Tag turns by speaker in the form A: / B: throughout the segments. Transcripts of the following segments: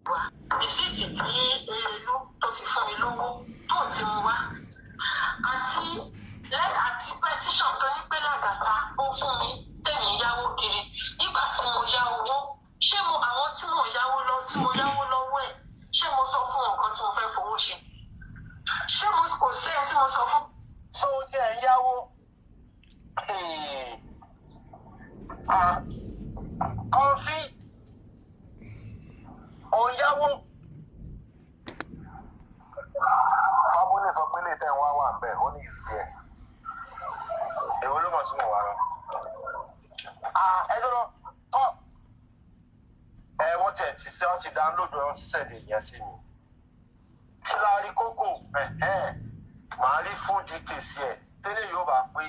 A: Wá receipt tí Erelú tó fi fún mi lówó tó ti mú wá àti àti petition tó ní pé Làgàtà ó fún mi, tẹ̀mí yáwó kiri. Nígbà tí mo yá owó, ṣé mo àwọn tí mo yáwó lọ, tí mo yáwó lọ́wọ́ ẹ̀, ṣé mo sọ fún nǹkan tí mo fẹ́ fowó ṣe? Ṣé mo kò sí ẹni tí mo sọ fún?
B: So tí ẹ̀ ń yáwó? Ah, Kọfí, òun yáwó.
C: Fábọ́lẹ̀ sọ pé lè tẹ̀ ń wá wà ń bẹ̀, ó ní is there. Èwo ló mọ̀ tí mo wà lọ?
B: Ah, ẹ dúró tọ́.
C: Ẹ wọ́n tiẹ̀ ti ṣe, wọ́n ti download ẹ̀, wọ́n ti send ìyẹn sí mi.
B: Tílárí kókò.
C: Màá rí full details ẹ̀ tẹ́lẹ̀ yóò bá pé.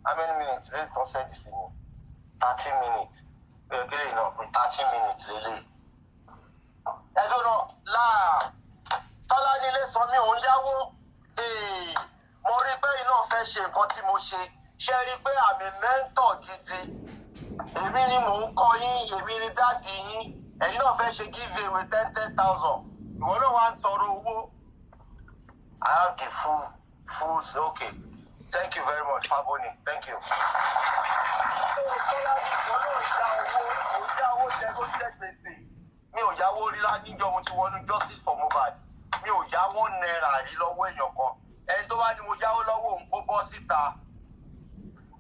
C: How many minutes lè tán send sí mi? 30 minutes. Ó yẹ kí lè náà pé 30 minutes lélẹ̀.
B: Ẹ dúró láà, Tọ́lá nílé sọ mí, òun yáwó. Mo rí pé iná fẹ́ ṣe nǹkan tí mo ṣe. Ṣe rí pé àmì mentor gidi èmi ni mò ń kọ́ yín, èmi ni daddy yín. Ẹ̀yin náà fẹ́ ṣe give away 10 10 thousand, ìwọ náà wá ń tọrọ owó.
C: I have the full full. Okay, thank you very much, Faboni, thank you.
B: Tọ́lá ní ìwọ náà yá owó, ò yá owó jẹ tó jẹ gbèsè.
C: Mi ò yáwó rí lá níjọ́ mo ti wọnú Justice for Mohbad. Mi ò yá ₦1 rí lọ́wọ́ èèyàn kan. Ẹni tó bá ní mo yáwó lọ́wọ́ òun, kó bọ́ síta.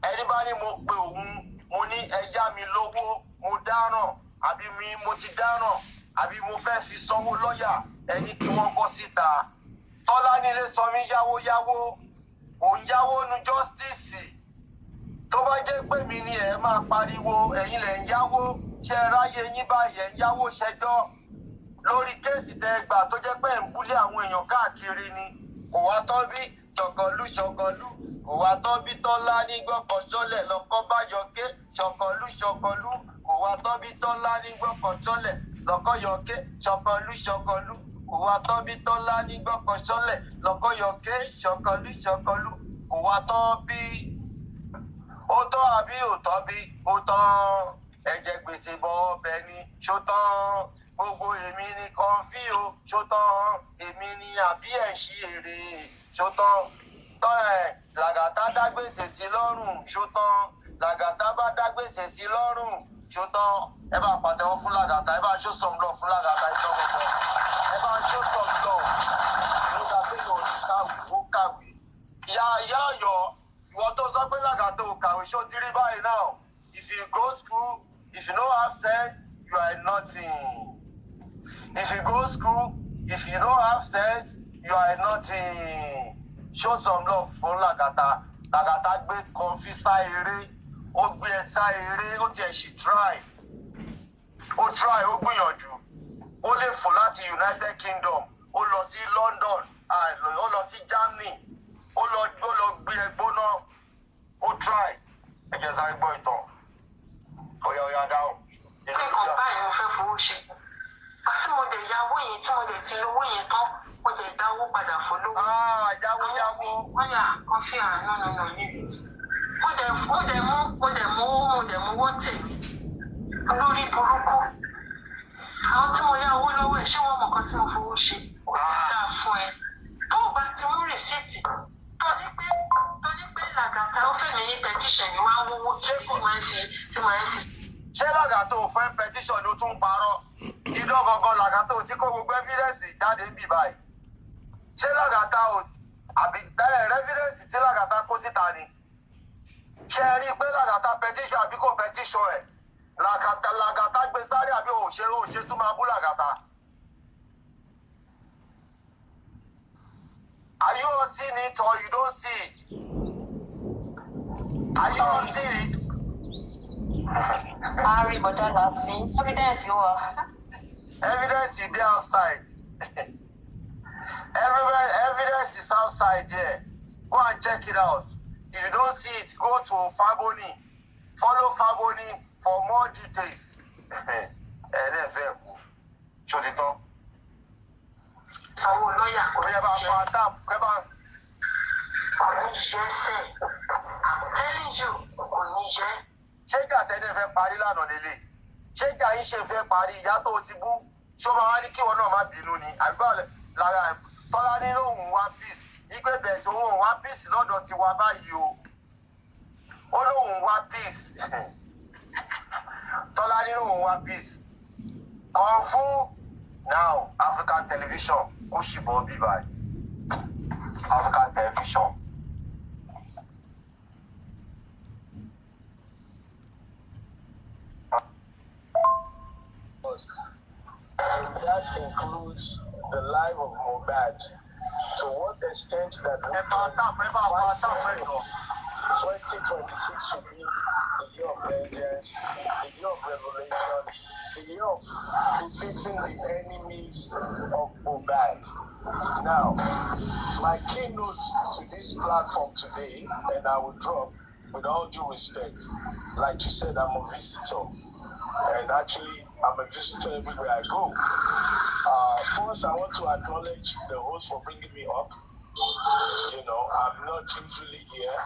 C: Ẹni bá ní mo pe òun, mo ní ẹ yá mi lówó, mo dáràn, àbí mi mo ti dáràn, àbí mo fẹ́ fi sanwó lọ́ọ̀yà, ẹni kí wọ́n bọ́ síta.
B: Tọ́lá nílé sọ mí, yáwó yáwó, òun yáwó nu justice. Tó bá jẹ́ pé mi ni ẹ̀ máa pariwo, ẹ̀yin lẹ̀ ń yáwó. Ṣe é ráyè yín báyìí? Ẹ̀ ń yáwó ṣẹjọ́ lórí case tẹ́ gbà tó jẹ́ pé ẹ̀ ń bully àwọn èèyàn káàkiri ni. Kò wá tán bí ṣọ̀kọ̀lú ṣọ̀kọ̀lú, kò wá tán bí Tọ́lá ní gbọ́kọ̀ sọ́lẹ̀ lọ́kọ́ bá yọké. Ṣọ̀kọ̀lú ṣọ̀kọ̀lú, kò wá tán bí Tọ́lá ní gbọ́kọ̀ sọ́lẹ̀ lọ́kọ́ yọké. Ṣọ̀kọ̀lú ṣọ̀kọ̀lú, kò wá tán bí Tọ́lá ní gbọ́kọ̀ sọ́lẹ̀ lọ́kọ́ yọké. Ṣọ̀kọ̀lú ṣọ̀kọ̀lú, kò wá tán bí. Ó tọ́ àbí ò tọ́ bí? Ó tán. Ẹ̀jẹ̀ gbèsè bọ́ ọbẹ̀ ni. Ṣó tán? Gbogbo èmi ni kọfí o. Ṣó tán? Èmi ni àbí ẹ̀ ń ṣí èrè? Ṣó tán? Tọ́ ẹ̀ Làgàtà dá gbèsè sí lọ́rùn. Ṣó tán? Làgàtà bá dá gbèsè sí lọ́rùn. Ṣó tán? Ẹ bá pàtẹ́wọ́ fún Làgàtà. Ẹ bá show some love fún Làgàtà iṣọ́ gbọ̀ngàn. Ẹ bá show some love. Nígbà tí yóò kàwé, ó kàwé. Ìyá ìyá Ọ̀yọ́, ìwọ tó sọ pé Làgàtà ò kàwé, ṣó ti rí báyìí náà? If you go school, if you no have sense, you are nothing. If you go school, if you no have sense, you are nothing. Show some love fún Làgàtà. Làgàtà gbé kọfí sá eré, ó gbé ẹ sá eré, ó tiẹ̀ sì try, ó try, ó gbìyànjú. Ó lè fò láti United Kingdom, ó lọ sí London, ah, ó lọ sí Germany, ó lọ gbé ẹ gbóná. Ó try. Ẹ jẹ́ sáré gbọ́ ìtàn. Óyá, óyá, dáhùn.
A: Pé nǹkan báyìí mo fẹ́ fowó ṣe. Àti mo dẹ̀ ya owó yẹn, tí mo dẹ̀ ti lo owó yẹn tán, mo dẹ̀ dá owó padà fólówó.
B: Ah, yáwó yáwó.
A: Wọ́n yà kọfí à, no, no, no, leave it. Mo dẹ̀ mú owó tèmi lórí burúkú. Àwọn tí mo yá owó lọ́wọ́ ẹ̀, ṣé wọ́n mọ̀ nǹkan tí mo fowó ṣe? Kò ní dáa fún ẹ. Tó o bá ti mú receipt tó ní pé Làgàtà ó fẹ́ mi ní petition ni wọ́n á wówó kiri tí wọ́n á fi.
B: Ṣé Làgàtà ò fẹ́ petition ló tún parọ́? Idán gangan Làgàtà ò tí kó gbogbo evidence jáde ń bì báyìí. Ṣé Làgàtà ò àbí ẹ evidence tí Làgàtà kó síta ni? Ṣé ẹ rí i pé Làgàtà petition àbí kò petition ẹ̀? Làgàtà gbé sáré àbí òṣèré tún máa bú Làgàtà. Are you all seeing it or you don't see it? Are you all seeing it?
D: Ari bọ̀dá láti evidence wà.
B: Evidence is there outside. Everywhere, evidence is outside there. Go and check it out. If you don't see it, go to Faboni. Follow Faboni for more details. Ẹ lè fẹ́ kú.
C: Ṣó ti tán?
A: Sanwó lọ́ọ̀yà kò
B: Ó
A: ní
B: yẹ bá
A: jẹ́
B: pa tap kẹ́ bá.
A: Kò ní jẹ́ sẹ́. I'm telling you, kò ní jẹ́.
B: Ṣé ìjà tẹ́lẹ̀ fẹ́ parí lánàá lélẹ̀? Ṣé ìjà yín ṣe fẹ́ parí? Ìyá tó ti bú. Ṣé ó máa wá ní kí ìwọ náà má bínú ni? Àbí báwo lára Tọ́lá ní lóun wá peace, ìgbé bẹ̀ tó òun wá peace lọ́dọ̀ tiwa báyìí o. Ó lóun wá peace. Tọ́lá ní lóun wá peace. Kung Fu now, African Television kó sì bọ́ bí báyìí. African Television.
E: And that includes the life of Mohbad. To what extent that we
B: Ẹ bá
E: can
B: tàpẹ́, ẹ bá pa
E: fight
B: tàpẹ́ jọ.
E: 2026 should be the year of vengeance, the year of revelation, the year of defeating the enemies of Mohbad. Now, my keynote to this platform today, and I will drop with all due respect, like you said, I'm a visitor. And actually, I'm a visitor everywhere I go. First, I want to acknowledge the host for bringing me up. I'm not usually here.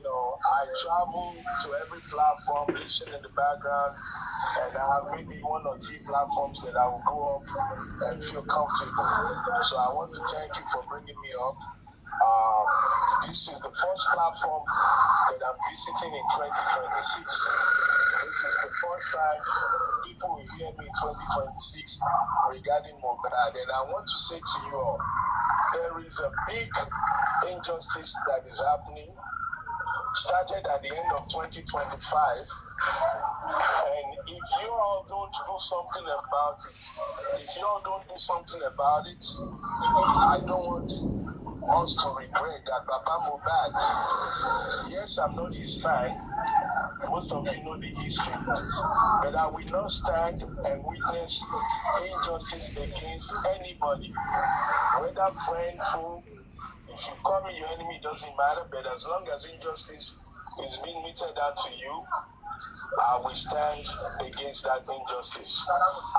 E: Though I travel to every platform, listen in the background, and I have maybe one or three platforms that I will go up and feel comfortable. So I want to thank you for bringing me up. This is the first platform that I'm visiting in 2026. This is the first time people will hear me in 2026 regarding Mohbad. And I want to say to you all, there is a big injustice that is happening, started at the end of 2025. And if you all don't do something about it, if you all don't do something about it, I don't want us to regret that Baba Mohbad. Yes, I'm not his fan. Most of you know the history. But I will not stand and witness injustice against anybody, whether friend, foe. If you call me your enemy, it doesn't matter. But as long as injustice is being meted out to you, I will stand against that injustice.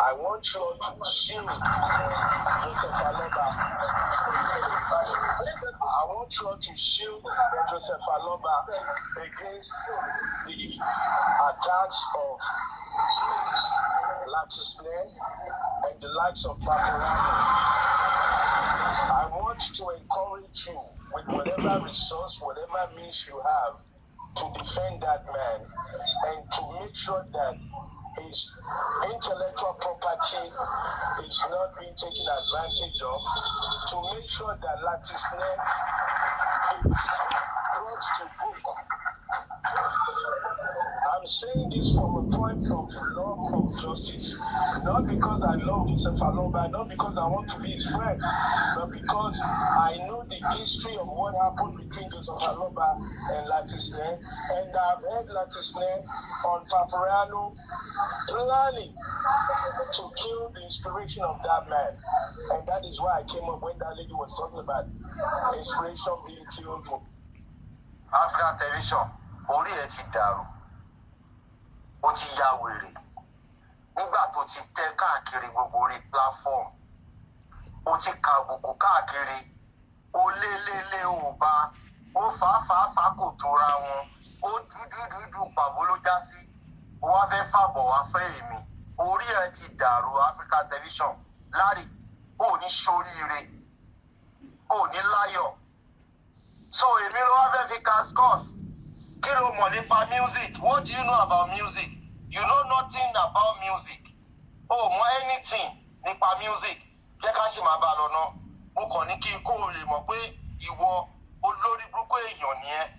E: I want you all to shield Joseph Aloba. I want you all to shield Joseph Aloba against the attacks of Latisne and the likes of Paparano. I want to encourage you with whatever resource, whatever means you have, to defend that man and to make sure that his intellectual property is not being taken advantage of, to make sure that Latisne is brought to book. I'm saying this from a point of love of justice, not because I love Joseph Aloba, not because I want to be his friend, but because I know the history of what happened between Joseph Aloba and Latisne, and I've heard Latisne on Paparano planning to kill the inspiration of that man. And that is why I came up when that lady was talking about inspiration being killed.
B: African Television, orí ẹ ti dàrú, ó ti ya wèrè nígbà tó ti tẹ káàkiri gbogbo orí platform, ó ti kàbùkù káàkiri, ó lé lé lé, ò bá ó fà á fà á fà á, kò tóra wọn, ó dúdú dúdú, pàbó ló já sí. Ó wá fẹ́ fàbọ̀ wá fẹ́ èmi. Orí ẹ ti dàrú, African Television. Lárí ò ní ṣoríire, ò ní láyọ̀. So èmi ló wá fẹ́ fi cascos. Kí ló mọ̀ nípa music? What do you know about music? You know nothing about music. O mọ anything nípa music. Jẹ́ ká sì máa bá a lọ ná. Mo kàn ní kí n kó o lè mọ̀ pé ìwọ, olórí burúkú èèyàn ni ẹ́,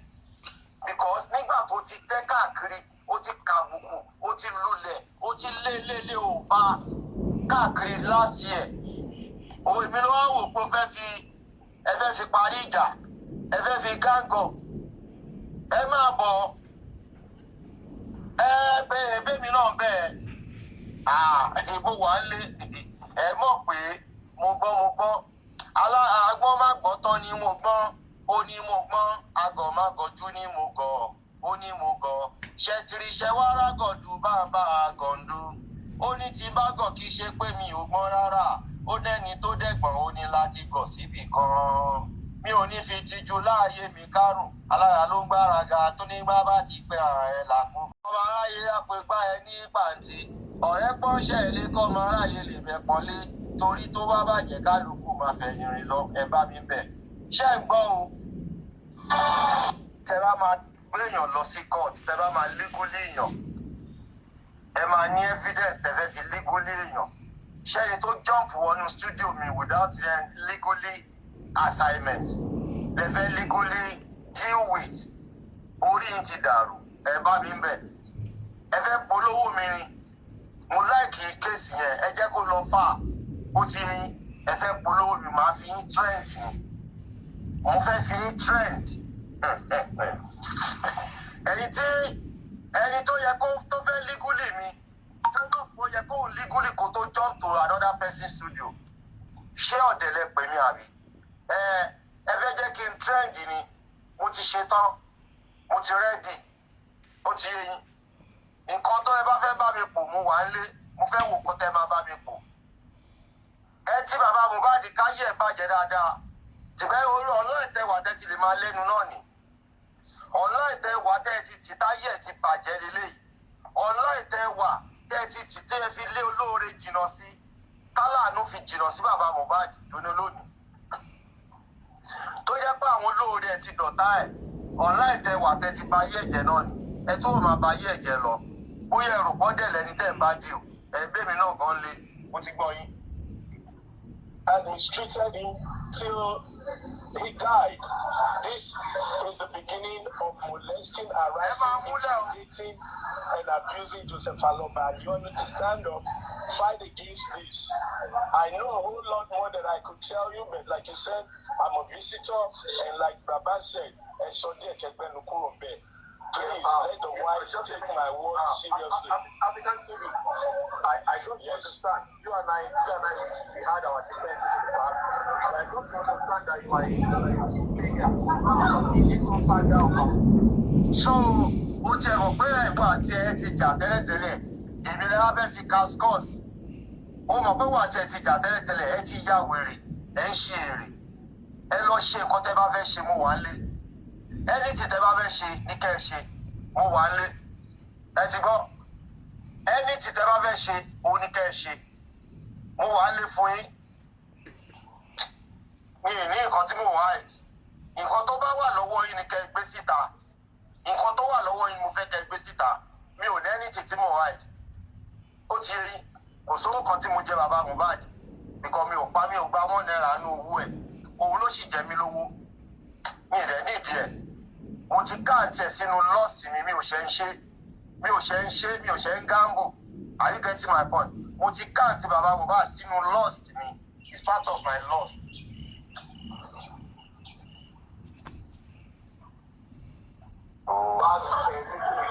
B: because nígbà tó ti tẹ́ káàkiri, ó ti kàbùkù, ó ti lulẹ̀, ó ti lé lé lé, ò bá káàkiri last year. Òun èmi ló wá wò pé ó fẹ́ fi, ẹ fẹ́ fi parí ìjà, ẹ fẹ́ fi gángọ̀. Ẹ máa bọ̀, ẹ bẹ́ẹ̀ bẹ́mi náà bẹ́ẹ̀ ìbò wà ń lé. Ẹ mọ̀ pé mo gbọ́, mo gbọ́ alá agbọ́n má gbọ́ tán ni mo gbọ́n. Ó ní mo gbọ́n, agọ̀ má gọ̀jú ni mo gọ̀. Ó ní mo gọ̀, ṣẹ́tìrì ṣẹ́wárá gọ̀dù bàbá gọ̀ǹdù. Ó ní tí bá gọ̀, kì í ṣe pé mi ò gbọ́n rárá. Ó nẹ́ni tó dẹ̀gbọ́n, ó ní láti gọ̀ síbì kan. Mi ò ní fi tijú láàyè mi kárùn. Alára ló ń gbáraga tó ní bá bá ti pẹ́ ara ẹ̀ làkú. Ọmọ aráyé àpèpá ẹ ní pàǹtí. Ọ̀rẹ́ pọ́nṣẹ́ ilé kọ́mọ aráyé lè mẹ́pọ́nlé. Torí tó bá bàjẹ́ kálukú máa fẹ̀yìn rìn lọ, ẹ bá mi bẹ̀. Ṣé ń gbọ́ o? Tẹ bá máa gbéyàn lọ sí court, tẹ bá máa legally èèyàn, ẹ máa ní evidence tẹ fẹ́ fi legally èèyàn. Ṣẹ́ni tó jump wọnú studio mi without then legally assignment lè fẹ́ legally deal with, orí ń ti dàrú, ẹ bá mi bẹ̀. Ẹ fẹ́ polówó mi ni, mo like case yẹn, ẹ jẹ́ kó lọ fà ó ti yín. Ẹ fẹ́ polówó mi, màá fi yín trend ni, mo fẹ́ fi yín trend. Ẹni tí ẹni tó yẹ kó tó fẹ́ legally mi, tó náà kó yẹ kó legally kó tó jump to another person studio, ṣé ọ̀dẹ̀ lẹ pè mí àbí? Ẹ ẹ fẹ́ jẹ́ kí n trend ni, mo ti ṣe tán, mo ti ready, ó ti yé yín. Nǹkan tó ẹ bá fẹ́ bá mi pò, mo wà ń lé, mo fẹ́ wò kó tẹ́ máa bá mi pò. Ẹ tí bàbá Mohbad káyé ẹ̀ bàjẹ́ dáadáa tìgbẹ́ orí ọlọ́ọ̀tẹ̀ wà tẹ́ ti lè máa lẹ́nu náà ni ọlọ́ọ̀tẹ̀ wà tẹ́ ti tì táyé ẹ̀ ti bàjẹ́ lélẹ́yìí, ọlọ́ọ̀tẹ̀ wà tẹ́ ti tì tẹ́ ẹ fi lé olóore jìnnà sí, kálàánú fi jìnnà sí bàbá Mohbad lónìí lónìí, tó jẹ́ pé àwọn olóore ẹ̀ ti dọ̀tá ẹ̀. Ọlọ́ọ̀tẹ̀ wà tẹ́ ti ba ayé ẹ̀jẹ̀ náà ni, ẹ tó máa ba ayé ẹ̀jẹ̀ lọ. Bóyá ẹrù pọ́dẹ̀ lẹni tẹ́ ń bá dì o, ẹ̀ bẹ́ẹ̀ mi náà gan lé, mo ti gbọ́ yín.
E: And mistreated him till he died. This is the beginning of molesting, harassing, intimidating, and abusing Joseph Aloba. You need to stand up, fight against this. I know a whole lot more that I could tell you, but like you said, I'm a visitor, and like Baba said, please let the wise take my words seriously.
C: African TV, I don't understand. You and I, we had our differences in the past, but I don't understand that you are a figure in this whole saga of
B: So ó ti rò pé ẹ̀gbọ́n àti ẹ ti jà tẹ́lẹ̀tẹ́lẹ̀, èmi lè wá fẹ́ fi cascos. Ó mọ̀ pé wọ́n àti ẹ ti jà tẹ́lẹ̀tẹ́lẹ̀, ẹ ti ya wèrè, ẹ ń ṣe èrè. Ẹ lọ ṣe nǹkan tẹ́ bá fẹ́ ṣe, mo wà ń lé. Ẹni tí tẹ́ bá fẹ́ ṣe ní kẹ́ ẹ ṣe, mo wà ń lé. Ẹ ti gbọ́, ẹni tí tẹ́ bá fẹ́ ṣe òun ní kẹ́ ẹ ṣe, mo wà ń lé fún yín. Mi ì ní nǹkan tí mo wà ẹ̀, nǹkan tó bá wà lọ́wọ́ yín ni kẹ́ ẹ gbé síta. Nǹkan tó wà lọ́wọ́ yín mo fẹ́ kẹ́ ẹ gbé síta. Mi ò ní anything tí mo hide, ó ti yé yín. Kò sówó kan tí mo jẹ bàbá Mohbad nǹkan, mi ò pa, mi ò gba ₦1 nú owó ẹ̀, òun ló sì jẹ mí lówó. Mi rẹ̀ nídìí ẹ̀, mo ti count ẹ̀ sínú loss mi. Mi ò ṣe ń ṣe, mi ò ṣe ń ṣe, mi ò ṣe ń gamble. Are you getting my point? Mo ti count bàbá Mohbad sínú loss mi. It's part of my loss.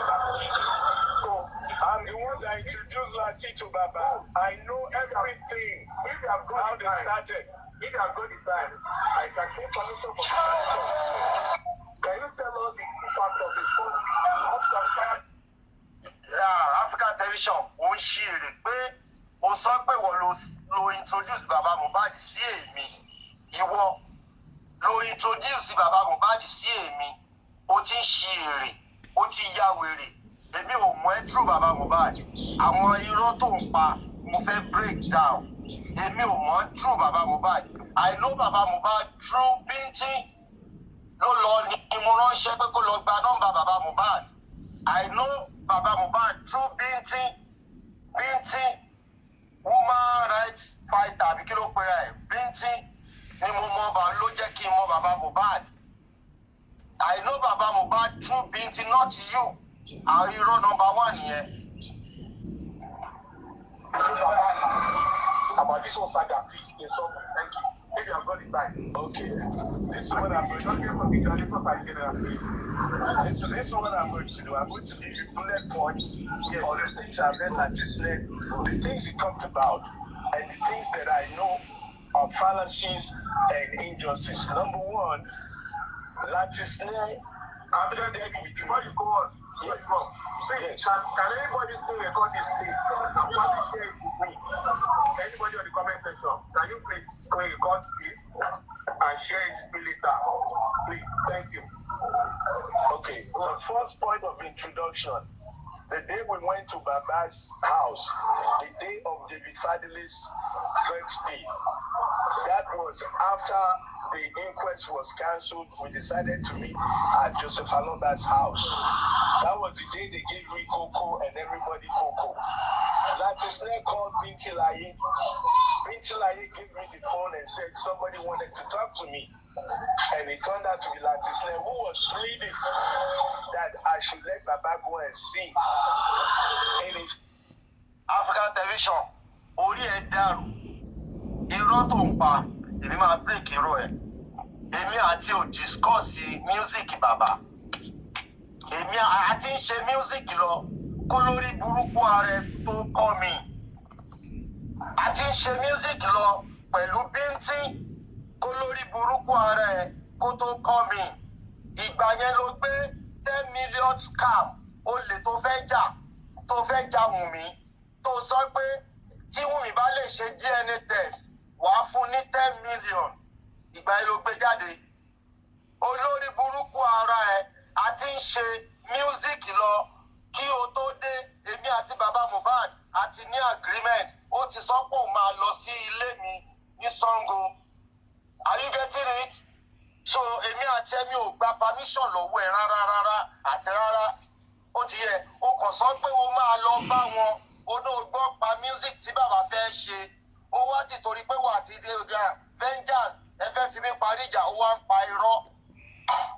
E: So, I'm the one that introduced Lati to Baba. I know everything.
C: If you have got
E: How
C: the
E: they
C: time,
E: started.
C: if you have got the time, I can take permission from the. Can you tell us the impact of the phone ups and down?
B: Yeah, African Television, ó ń ṣí èrè pé o sọ pé wọ́n ló introduce bàbá Mohbad sí èmi. Ìwọ ló introduce bàbá Mohbad sí èmi. O ti ń ṣí èrè, o ti ya wèrè. Èmi ò mọ̀ ẹ́ through bàbá Mohbad. Àwọn irọ́ tó ń pa mo fẹ́ break down. Èmi ò mọ̀ ẹ́ through bàbá Mohbad. I know bàbá Mohbad through Bíntín ló lọ ní mo ránṣẹ́ pé kó lọ gba nọ́mbà bàbá Mohbad. I know bàbá Mohbad through Bíntín. Bíntín, woman rights fighter àbí kí ló pe ẹ, Bíntín ni mo mọ bá, ló jẹ́ kí n mọ bàbá Mohbad. I know bàbá Mohbad through Bíntín, not you. Àwọn irọ́ number one yẹn.
C: About this whole saga, please, in summary. Thank you. If you have got the time.
E: Okay. This is what I'm going to
C: Don't
E: do.
C: get from the little side general, please.
E: This is what I'm going to do. I'm going to give you bullet points on the things I've heard Lati said, the things he talked about, and the things that I know are fallacies and injustice. Number one, Latisne
C: African TV, before you go on, before you go on, please, can anybody still record this, please? And probably share it with me. Anybody on the comment section, can you please screen record this?
E: and share it later. Please, thank you. Okay, the first point of introduction. The day we went to Baba's house, the day of David Fadili's birthday, that was after the inquest was cancelled. We decided to meet at Joseph Aloba's house. That was the day they gave me cocoa and everybody cocoa. Latisne called Bintilaye. Bintilaye gave me the phone and said somebody wanted to talk to me. And it turned out to be Latisne, who was pleading that I should let Baba go and see. And it's
C: African Television, orí ẹ dàrú. Irọ́ tó ń pa, èmi máa break irọ́ ẹ. Èmi àti ò discuss music bàbá. Èmi àti ń ṣe music lọ kó lórí burúkú ara ẹ tó kọ́ mi. Àti ń ṣe music lọ pẹ̀lú bíntín kó lórí burúkú ara ẹ kó tó kọ́ mi. Ìgbà yẹn ló gbé 10 million scam, olè tó fẹ́ jà, tó fẹ́ jà Wùnmí, tó sọ pé tí Wùnmí bá lè ṣe DNA test, wàá fún ní 10 million. Ìgbà yẹn ló gbé jáde, olórí burúkú ara ẹ. Àti ń ṣe music lọ kí o tó dé. Èmi àti bàbá Mohbad àti ní agreement. Ó ti sọ pé òun máa lọ sí ilé mi ní Sango. Are you getting it? So èmi àti ẹ̀mi ò gba permission lọ́wọ́ ẹ̀ rárá rárá àti rárá. Ó ti yẹ o kàn sọ pé o máa lọ bá wọn, o náà gbọ́ pa music tí bàbá fẹ́ ṣe. Ó wá ti torí pé wà á ti dé ọjà vengeance, ẹ fẹ́ fi mí parí ìjà, ó wá ń pa irọ́.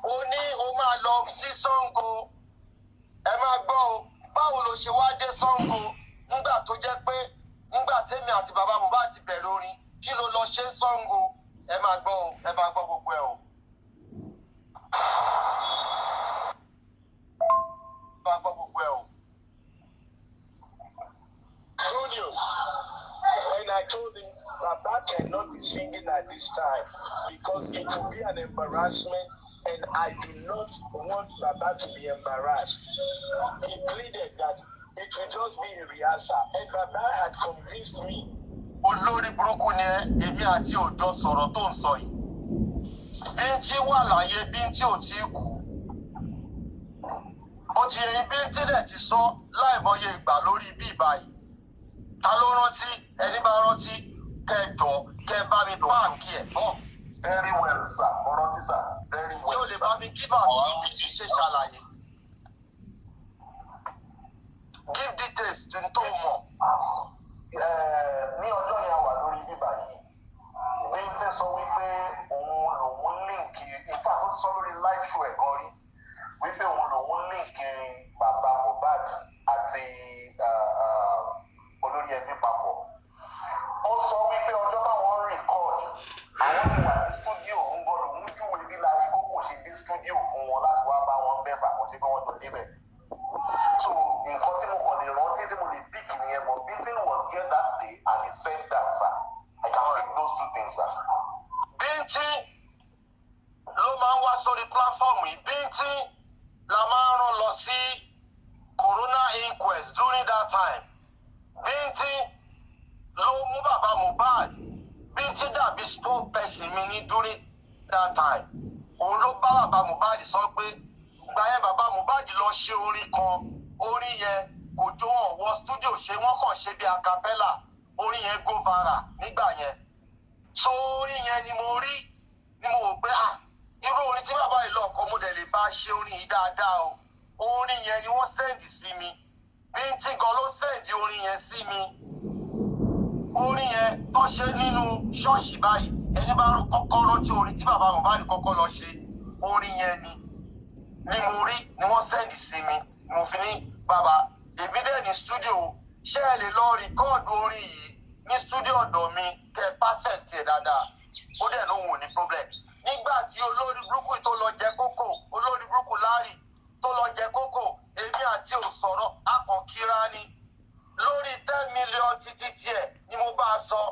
C: Ó ní o máa lọ sí Sango. Ẹ máa gbọ́ o, báwo ló ṣe wá dé Sango nígbà tó jẹ́ pé nígbà tèmi àti bàbá Mohbad ti bẹ̀rẹ̀ orin? Kí ló lọ ṣe Sango? Ẹ máa gbọ́ o, ẹ máa gbọ́ gbogbo ẹ o. Ẹ máa gbọ́ gbogbo ẹ o.
E: Studio. And I told him, Baba cannot be singing at this time because it will be an embarrassment and I do not want Baba to be embarrassed. He pleaded that it will just be a rehearsal. And Baba had convinced me.
C: Olórí burúkú ni ẹ. Èmi àti òjò sọ̀rọ̀ tó ń sọ yìí. Bíntí wà láyé, Bíntí ò tí kú. Ó ti yẹyin. Bíntí dẹ̀ ti sọ láìmọye ìgbà lórí bí báyìí. Ta ló rántí? Ẹni bá rántí, kẹjọ kẹ bá mi páàkì ẹ bọ.
F: Very well, sir. Mo rántí, sir. Very
C: Tí
F: well,
C: ó lè
F: sir.
C: Bá mi kí bá mi bí tí ṣe ṣàlàyé, give details tí n tó mọ̀.
F: Ní ọjọ́ yẹn a wà lórí bíbá yìí. Bíntí sọ wípé òun lòun link, in fact, ó sọ lórí live show ẹ̀ gan rí wípé òun lòun link bàbá Mohbad àti olórí ẹbí papọ̀. Ó sọ wípé ọjọ́ táwọn ń record, àwọn ti wà ní studio, òun gan lòun júwe bí Larry Kókò ṣe dé studio fún wọn láti wá bá wọn bẹ́ẹ̀ sàkóso pé wọ́n jọ débẹ̀. So nǹkan tí mo kàn lè rántí, tí mo lè pick nìyẹn, but Bintin was here that day and he said that, sir. I can pick those two things, sir.
C: Bíntí ló máa ń wá sórí platform yìí. Bíntí la máa ń rán lọ sí coroner inquest during that time. Bíntí ló mú bàbá Mohbad. Bíntí dàbí spokesperson mi ní during that time. Òun ló bá bàbá Mohbad sọ pé gbà yẹn bàbá Mohbad lọ ṣe orin kan. Orin yẹn kò jó, wọn wọ studio ṣe, wọn kàn ṣe bí acapella. Orin yẹn go viral nígbà yẹn. So orin yẹn ni mo rí ni mo wò pé, ah, irú orin tí bàbá yìí lọ kọ, mo dẹ̀ lè bá ṣe orin yìí dáadáa o. Orin yẹn ni wọ́n send sí mi. Bíntí gan ló send orin yẹn sí mi. Orin yẹn tó ṣe nínú ṣọ́ọ̀ṣì báyìí, ẹni bá kọ́kọ́ rántí orin tí bàbá Mohbad kọ́kọ́ lọ ṣe, orin yẹn ni mo rí ni wọ́n send sí mi. Mo fi ní, "Bàbá, èmi dẹ̀ ní studio, ṣé ẹ lè lọ record orin yìí ní studio ọ̀dọ̀ mi kẹ́ ẹ perfect ẹ̀ dáadáa?" Ó dẹ̀ lóhùn ò ní problem. Nígbà tí olórí burúkú tó lọ jẹ kókò, olórí burúkú Larry tó lọ jẹ kókò, èmi àti ò sọ̀rọ̀, akànkíra ni. Lórí 10 million títí tiẹ̀ ni mo bá a sọ.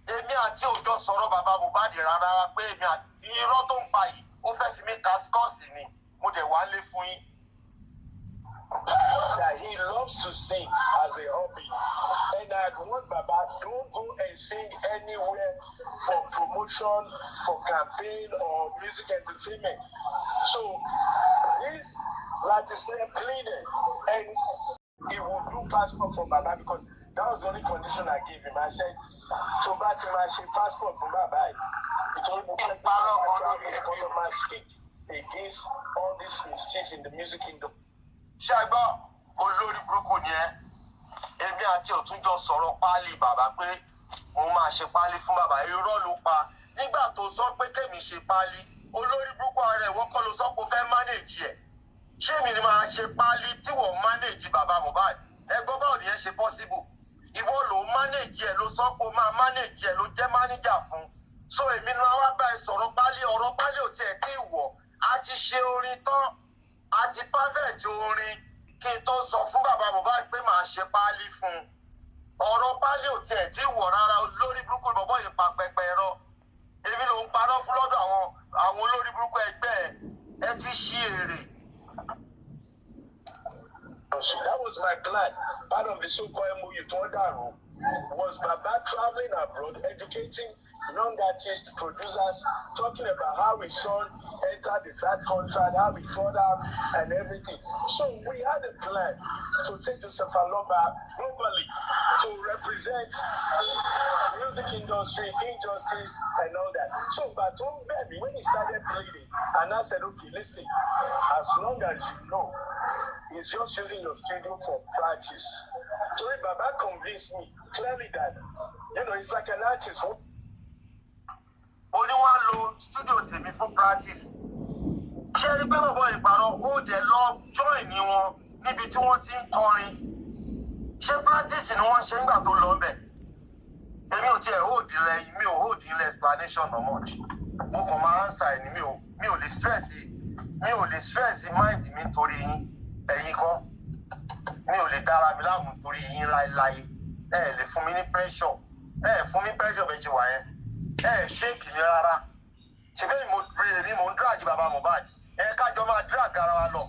C: Èmi àti òjò sọ̀rọ̀ bàbá Mohbad rárá pé èmi àti irọ́ tó ń pa yìí, ó fẹ́ fi mí ka scores ni. Mo dẹ̀ wá lé fún yín.
E: That he loves to sing as a hobby. And I'd want Baba, don't go and sing anywhere for promotion, for campaign, or music entertainment. So this Latisne pleaded, and he would do passport for Baba because that was the only condition I gave him. I said, tó bá ti máa ṣe passport fún bàbá yìí, nítorí mo fẹ́ kí
C: Parọ́
E: bàbá
C: kan
E: travel
C: lórí ẹbí.
E: gbọ́dọ̀ máa speak against all this mischief in the music industry.
C: Ṣé ẹ gbọ́? Olórí burúkú ni ẹ. Èmi àti òtúnjọ sọ̀rọ̀ páálí bàbá pé mo máa ṣe páálí fún bàbá. Irọ́ ló pa nígbà tó sọ pé kémi ṣe páálí. Olórí burúkú ara ẹ̀ wọ́kọ́ ló sọ pé ó fẹ́ manage ẹ̀. Ṣé èmi ni máa ṣe páálí tí wọ́n manage bàbá Mohbad? Ẹ gbọ́, báwo nìyẹn ṣe possible? Ìwọ ló manage ẹ̀, ló sọ pé ó máa manage ẹ̀, ló jẹ́ manager fún. So èmi ni wọ́n wá bá ẹ sọ̀rọ̀ páálí. Ọ̀rọ̀ páálí ò tiẹ̀ tí ì wọ̀. A ti ṣe orin tán, a ti perfect orin kí n tó sọ fún bàbá Mohbad pé màá ṣe páálí fún un. Ọ̀rọ̀ páálí ò tiẹ̀ tí wọ̀ rárá. Olórí burúkú bọ̀bọ̀ yìí pa pẹpẹ ẹ̀rọ. Èmi ló ń parọ́ fún lọ́dọ̀ àwọn olórí burúkú ẹgbẹ́ ẹ. Ẹ ti ṣí èrè.
E: So that was my plan. Part of the so-called MOU tó ń dàrú was Baba traveling abroad, educating young artists, producers, talking about how his son entered the flat contract, how he fought out, and everything. So we had a plan to take Joseph Aloba globally to represent music industry, injustice, and all that. So, but don't baby, when he started pleading, and I said, "Okay, listen, as long as you know, he's just using your studio for practice." Torí Baba convinced me clearly that it's like an artist.
C: Ó ní wọ́n á lo studio tèmi fún practice. Ṣé ẹni pé bọ̀bọ̀ ìparọ́ ó dẹ̀ lọ join ní wọn níbi tí wọ́n ti ń kọrin? Ṣé practice ni wọ́n ń ṣe nígbà tó lọ bẹ̀? Èmi ò tiẹ̀ hold ilẹ̀, mi ò hold ilẹ̀ explanation no much. Mo kàn máa ń answer ẹ̀ ní. Mi ò lè stress, mi ò lè stress mind mi nítorí yín. Ẹ̀yin kọ́, mi ò lè dára mi láàmú nítorí yín láéláé. Ẹ lè fún mi ní pressure, ẹ fún mi pressure bẹ́ẹ̀ ṣe wà yẹn. Ẹ shake mi rárá. Ṣèbí mo èmi mò ń drag bàbá Mohbad? Ẹ kájọ máa drag ara wa lọ.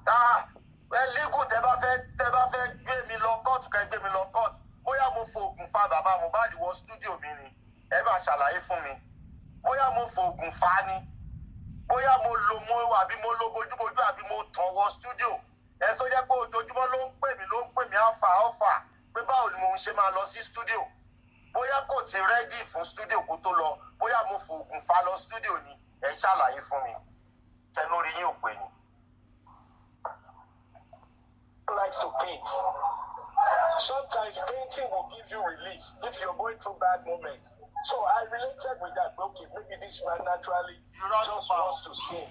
C: Ah, ẹ legal. Tẹ bá fẹ́ gbé mi lọ kóòtù, kẹ gbé mi lọ kóòtù. Bóyá mo fòògùn fa bàbá Mohbad wọ studio mi ni, ẹ bá ṣàlàyé fún mi. Bóyá mo fòògùn fa ni, bóyá mo lo mo àbí mo lo bójúbójú àbí mo tàn wọ studio. Ẹ sọ jẹ́ pé ojoojúmọ́ ló ń pè mí, ló ń pè mí, alpha, alpha, pé báwo ni mo ń ṣe máa lọ sí studio? Bóyá kò ti ready fún studio kó tó lọ, bóyá mo fòògùn fa lọ studio ni, ẹ ṣàlàyé fún mi. Tẹnu orí yín ò pè ní.
E: Likes to paint. Sometimes painting will give you relief if you're going through bad moments. So I related with that. Okay, maybe this man naturally
C: Irọ́ ló
E: just
C: pa ọ́.
E: wants to sing.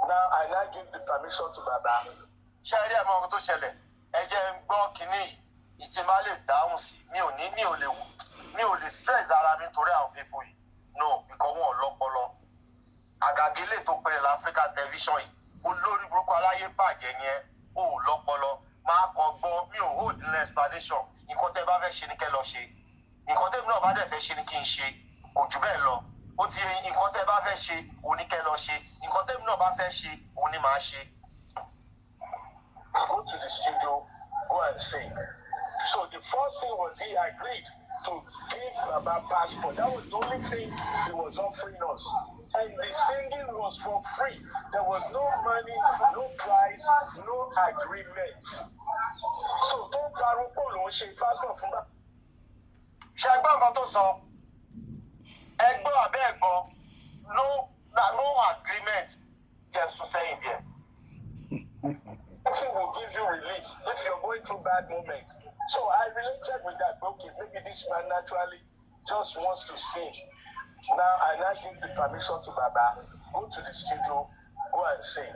E: Now I now give the permission to Baba.
C: Ṣé ẹ rí, ẹ mọ ohun tó ṣẹlẹ̀. Ẹ jẹ́ ń gbọ́ kínní yìí ìtì má lè dáhùn sí. Mi ò ní, mi ò lè, mi ò lè stress ara mi nítorí àwọn people yìí, no, because wọn ò lọ́pọlọ. Àgàgé lè tó pèrè láfíríkà tẹlifíṣàn yìí, olórí burúkú aláyé bàjẹ́ ni ẹ. Ò lọ́pọlọ. Máa kàn gbọ́, mi ò hold ní explanation. Nǹkan tẹ́ bá fẹ́ ṣe ni kẹ́ lọ ṣe. Nǹkan tẹ́mi náà bá dẹ̀ fẹ́ ṣe ni kí n ṣe. Kò jù bẹ́ẹ̀ lọ. Ó ti yé. Nǹkan tẹ́ bá fẹ́ ṣe òun ni kẹ́ lọ ṣe. Nǹkan tẹ́mi náà bá fẹ́ ṣe òun ni màá ṣe.
E: Go to the studio, go and sing. So the first thing was he agreed to give Baba passport. That was the only thing he was offering us. And the singing was for free. There was no money, no price, no agreement. So tó ń pariwo pọ̀ ló ń ṣe passport fún bàbá.
C: Ṣe gbọ́ nǹkan tó sọ? Ẹ gbọ́ àbẹ́ ẹ gbọ́? No na, no agreement. Jẹ́ sún sẹ́yìn díẹ̀.
E: Painting will give you relief if you're going through bad moments. So I related with that. Okay, maybe this man naturally just wants to sing. Now I now give the permission to Baba, go to the studio, go and sing.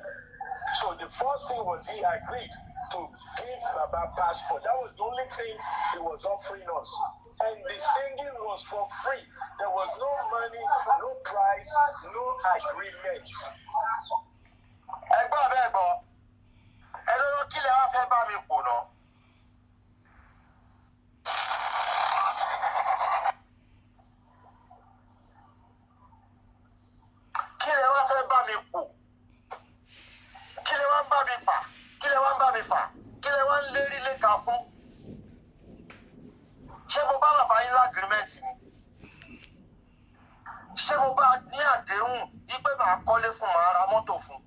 E: So the first thing was he agreed to give Baba passport. That was the only thing he was offering us. And the singing was for free. There was no money, no price, no agreement.
C: Ẹ gbọ́ àbẹ́ ẹ gbọ́? Ẹ lọ́dọ̀, kí lẹ wá fẹ́ bá mi pò náà? Kí lẹ wá fẹ́ bá mi pò? Kí lẹ wá ń bá mi pa?
B: léka fún? Ṣé mo bá bàbá yín l'agreement ni? Ṣé mo bá ní àdéhùn wípé màá kọ́lé fún, màá ra mọ́tò fún?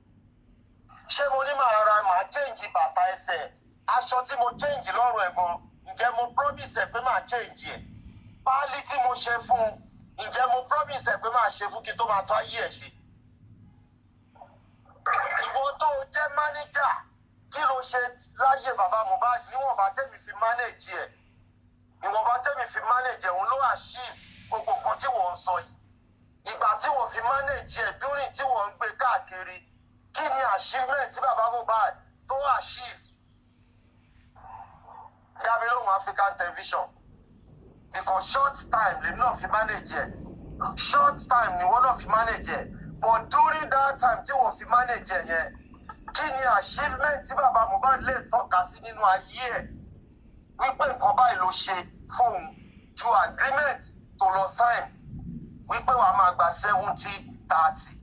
B: Ṣé mo ní màá ra, màá change bàtà ẹsẹ̀, aṣọ tí mo change lọ́rùn ẹ̀ gan, ǹjẹ́ mo promise ẹ̀ pé màá change ẹ̀? Páálí tí mo ṣe fún un, ǹjẹ́ mo promise ẹ̀ pé màá ṣe fún kí n tó máa tó ayé ẹ̀ ṣe? Ìwọ tó o jẹ́ mánéjà, kí ló ṣe láyé bàbá Mohbad? Níwọ̀nba tẹ́mi fi manage ẹ̀, ìwọ̀nba tẹ́mi fi manage ẹ̀, òun ló achieve gbogbo nǹkan tí wọ́n ń sọ yìí. Ìgbà tí wọ́n fi manage ẹ̀, during tí wọ́n ń gbé káàkiri, kí ni achievement tí bàbá Mohbad tó achieve? Dá mi lóhùn, African Television, because short time lèmi náà fi manage ẹ̀, short time ni wọ́n náà fi manage ẹ̀, but during that time tí wọ́n fi manage ẹ̀ yẹn, kí ni achievement tí bàbá Mohbad lè tọ́ka sí nínú ayé ẹ̀ wípé nǹkan báyìí ló ṣe fóun, ju agreement tó lọ sign wípé wàá máa gba 70-30?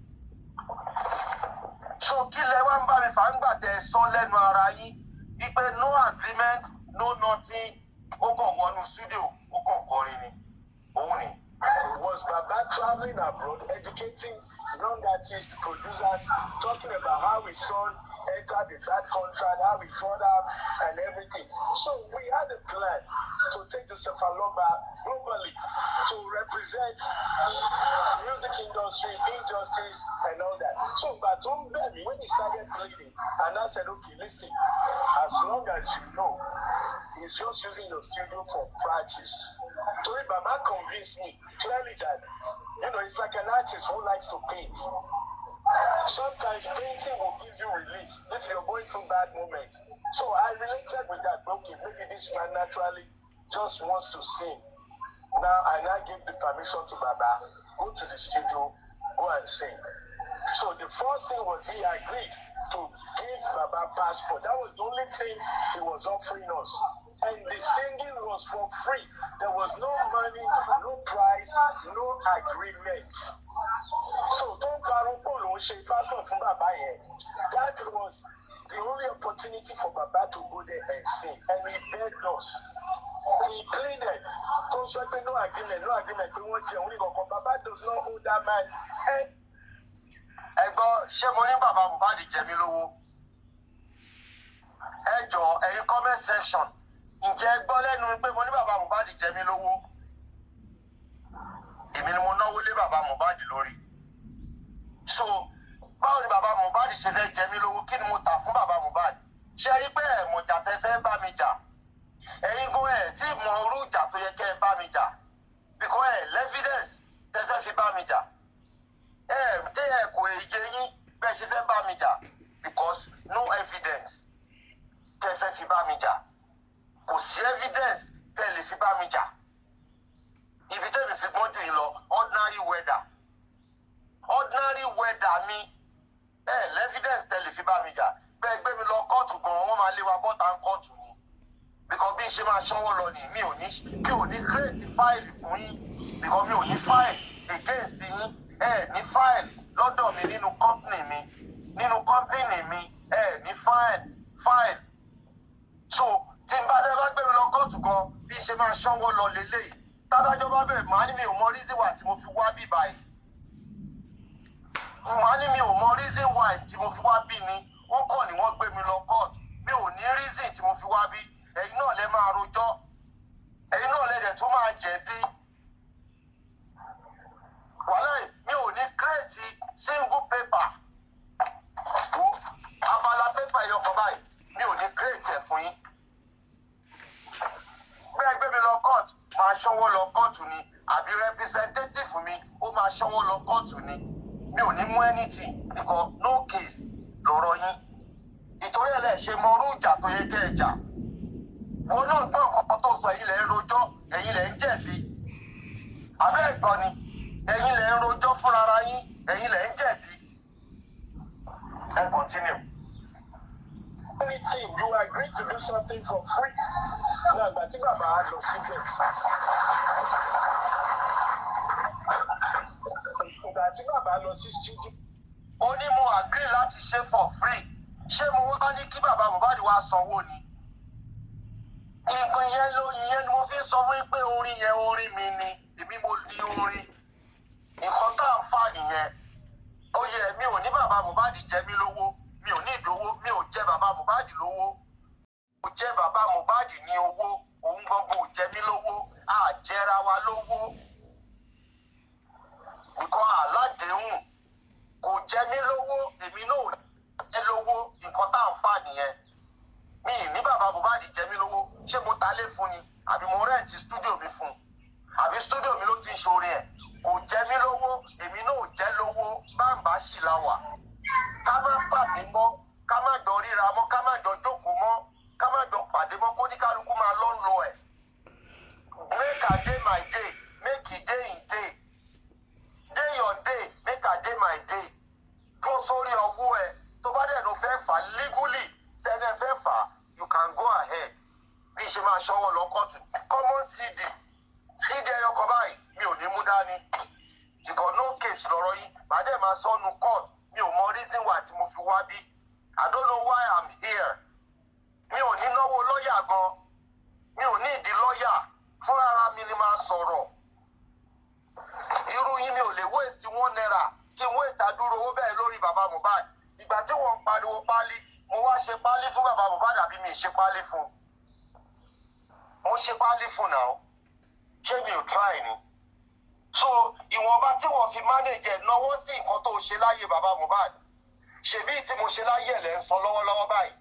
B: So kí lẹ wá ń bá mi fà ń gbà tẹ ẹ sọ lẹ́nu ara yín wípé no agreement, no nothing, ó kàn wọnú studio, ó kàn kọrin ni òun ni?
E: Was Baba traveling abroad, educating young artists, producers, talking about how his son entered the bad contract, how he fought out, and everything. So we had a plan to take Joseph Aloba globally to represent music industry, injustice, and all that. So Baton Bemi, when he started pleading, and I said, "Okay, listen, as long as you know, he's just using your studio for practice." Torí Baba convinced me clearly that it's like an artist who likes to paint. Sometimes painting will give you relief if you're going through bad moments. So I related with that. Okay, maybe this man naturally just wants to sing. Now I now give the permission to Baba, go to the studio, go and sing. So the first thing was he agreed to give Baba passport. That was the only thing he was offering us. And the singing was for free. There was no money, no price, no agreement. So tó ń parọ́ pọ̀ ló ń ṣe passport fún bàbá yẹn. That was the only opportunity for Baba to go there and sing. And he begged us. He pleaded. Tó ń sọ pé no agreement, no agreement, pé wọ́n jẹun ní kankan. Baba does not owe that man. And
B: Ẹ gbọ́, ṣé mo ní bàbá Mohbad jẹ mí lówó? Ẹ jọ, ẹ̀yin comment section, ǹjẹ́ ẹ gbọ́ lẹ́nu mi pé mo ní bàbá Mohbad jẹ mí lówó? Èmi ni mo náwó lé bàbá Mohbad lórí. So báwo ni bàbá Mohbad ṣe fẹ́ jẹ mí lówó? Kí ni mo tà fún bàbá Mohbad? Ṣé rí pé ẹ̀ mọ̀jà tẹ fẹ́ bá mi jà? Ẹ̀yin gan ẹ̀ tí mọ irú ìjà tó yẹ kẹ́ ẹ bá mi jà, because ẹ̀ l'evidence tẹ fẹ́ fi bá mi jà. Ẹ dé, ẹ kò yé yín bẹ́ẹ̀ ṣe fẹ́ bá mi jà, because no evidence tẹ fẹ́ fi bá mi jà. Kò sí evidence tẹ lè fi bá mi jà. Ibi tẹ́mi fi gbọ́n jù yín lọ, ordinary weather, ordinary weather mi, ẹ l'evidence tẹ lè fi bá mi jà. Bẹ́ẹ̀ gbé mi lọ kóòtù gan, wọ́n máa lé wa bọ́ta ń kóòtù ni, because bí n ṣe máa ṣánwó lọ ni. Mi ò ní create file fún yín, because mi ò ní file against yín. Ẹ ní file lọ́dọ̀ mi nínú company mi, nínú company mi, ẹ ní file. So tí n bá dé, bá gbé mi lọ kóòtù gan, bí n ṣe máa ṣánwó lọ lélẹ́yìí. Tádájọ́ bá bẹ̀rẹ̀, màá ní mi ò mọ reason why tí mo fi wá bí báyìí. Màá ní mi ò mọ reason why tí mo fi wá bí ni. Wọ́n kàn ní wọ́n gbé mi lọ court. Mi ò ní reason tí mo fi wá bí. Ẹ̀yin náà lẹ máa rojọ́, ẹ̀yin náà lẹ dẹ̀ tún máa jẹ̀bi. Wàhálà, mi ò ní create single paper wo, abala paper ẹyọkan báyìí, mi ò ní create ẹ̀ fún yín. Bẹ́ẹ̀ gbé mi lọ court, máa ṣánwó lọ kóòtù ni, àbí representative mi ó máa ṣánwó lọ kóòtù ni. Mi ò ní mú anything, because no case lọ́rọ̀ yín. Ìtorí ẹ̀ lẹ́ ṣe mọ irú ìjà tó yẹ kẹ́ ẹ jà. Wọn náà gbọ́ nǹkan tó sọ. Ẹ̀yin lẹ̀ ń rojọ́, ẹ̀yin lẹ̀ ń jẹ̀bi. Abẹ́ ẹ̀gbọ́n ni, ẹ̀yin lẹ̀ ń rojọ́ fúnra yín, ẹ̀yin lẹ̀ ń jẹ̀bi. Ẹ continue.
E: Anything, you agree to do something for free. Náà ìgbà tí bàbá á lọ síbẹ̀. Ìgbà tí bàbá lọ sí studio.
B: Ó ní mo agree láti ṣe for free. Ṣé mo wá ní kí bàbá Mohbad wá sanwó ni?
C: Torí pé orin yẹn, orin mi ni, èmi mo di orin. Nǹkan tá à ń fà nìyẹn. Ó yẹ, mi ò ní bàbá Mohbad jẹ mí lówó, mi ò ní ìdówó, mi ò jẹ bàbá Mohbad lówó, kò jẹ bàbá Mohbad ní owó, òun gangan ò jẹ mí lówó, á jẹra wa lówó. Nǹkan aládéhùn, kò jẹ mí lówó, èmi náà ò jẹ lówó. Nǹkan tá à ń fà nìyẹn. Mi ì ní bàbá Mohbad jẹ mí lówó. Ṣé mo ta lé fún ni, àbí mo rent studio mi fún, àbí studio mi ló ti ń ṣorin ẹ̀? Kò jẹ mí lówó, èmi náà ò jẹ lówó. Báńbá sì la wà. Ká má pàdé mọ́, ká má jọ ríra mọ́, ká má jọ jókòó mọ́, ká má jọ pàdé mọ́, kó ní kálukú máa lọ́ lọ ẹ̀. Make I dey my day, make e dey in day. Dey your day, make I dey my day. Dúró sórí ọwọ́ ẹ. Tó bá dẹ̀ ló fẹ́ fà legally, tẹ́lẹ̀ fẹ́ fà, you can go ahead. Bí ṣe máa ṣọwọ́ lọ kóòtù, common CD, CD ẹyọ kan báyìí, mi ò ní mú dání. Because no case lọ́rọ̀ yìí, màá dẹ̀ máa sọnù court. Mi ò mọ reason why tí mo fi wá bí. I don't know why I'm here. Mi ò ní náwó lọ́ọ̀yà gan, mi ò ní ìdí lọ́ọ̀yà. Fúnra mi ni máa sọ̀rọ̀. Irú yín, mi ò lè waste ₦1, kí n waste àdúró owó bẹ́ẹ̀ lórí bàbá Mohbad. Ìgbà tí wọ́n ń pariwo pálí, mo wá ṣe pálí fún bàbá Mohbad, àbí mi ì ṣe pálí fún? Mo ṣe pálí fún náà. Ṣé mi ò try ni? So ìwọ̀nba tí wọ́n fi manage ẹ̀, náwó sí nǹkan tó ṣe láyé bàbá Mohbad. Ṣèbí tí mo ṣe láyé ẹ̀ lẹ́ ń sọ lọ́wọ́lọ́wọ́ báyìí.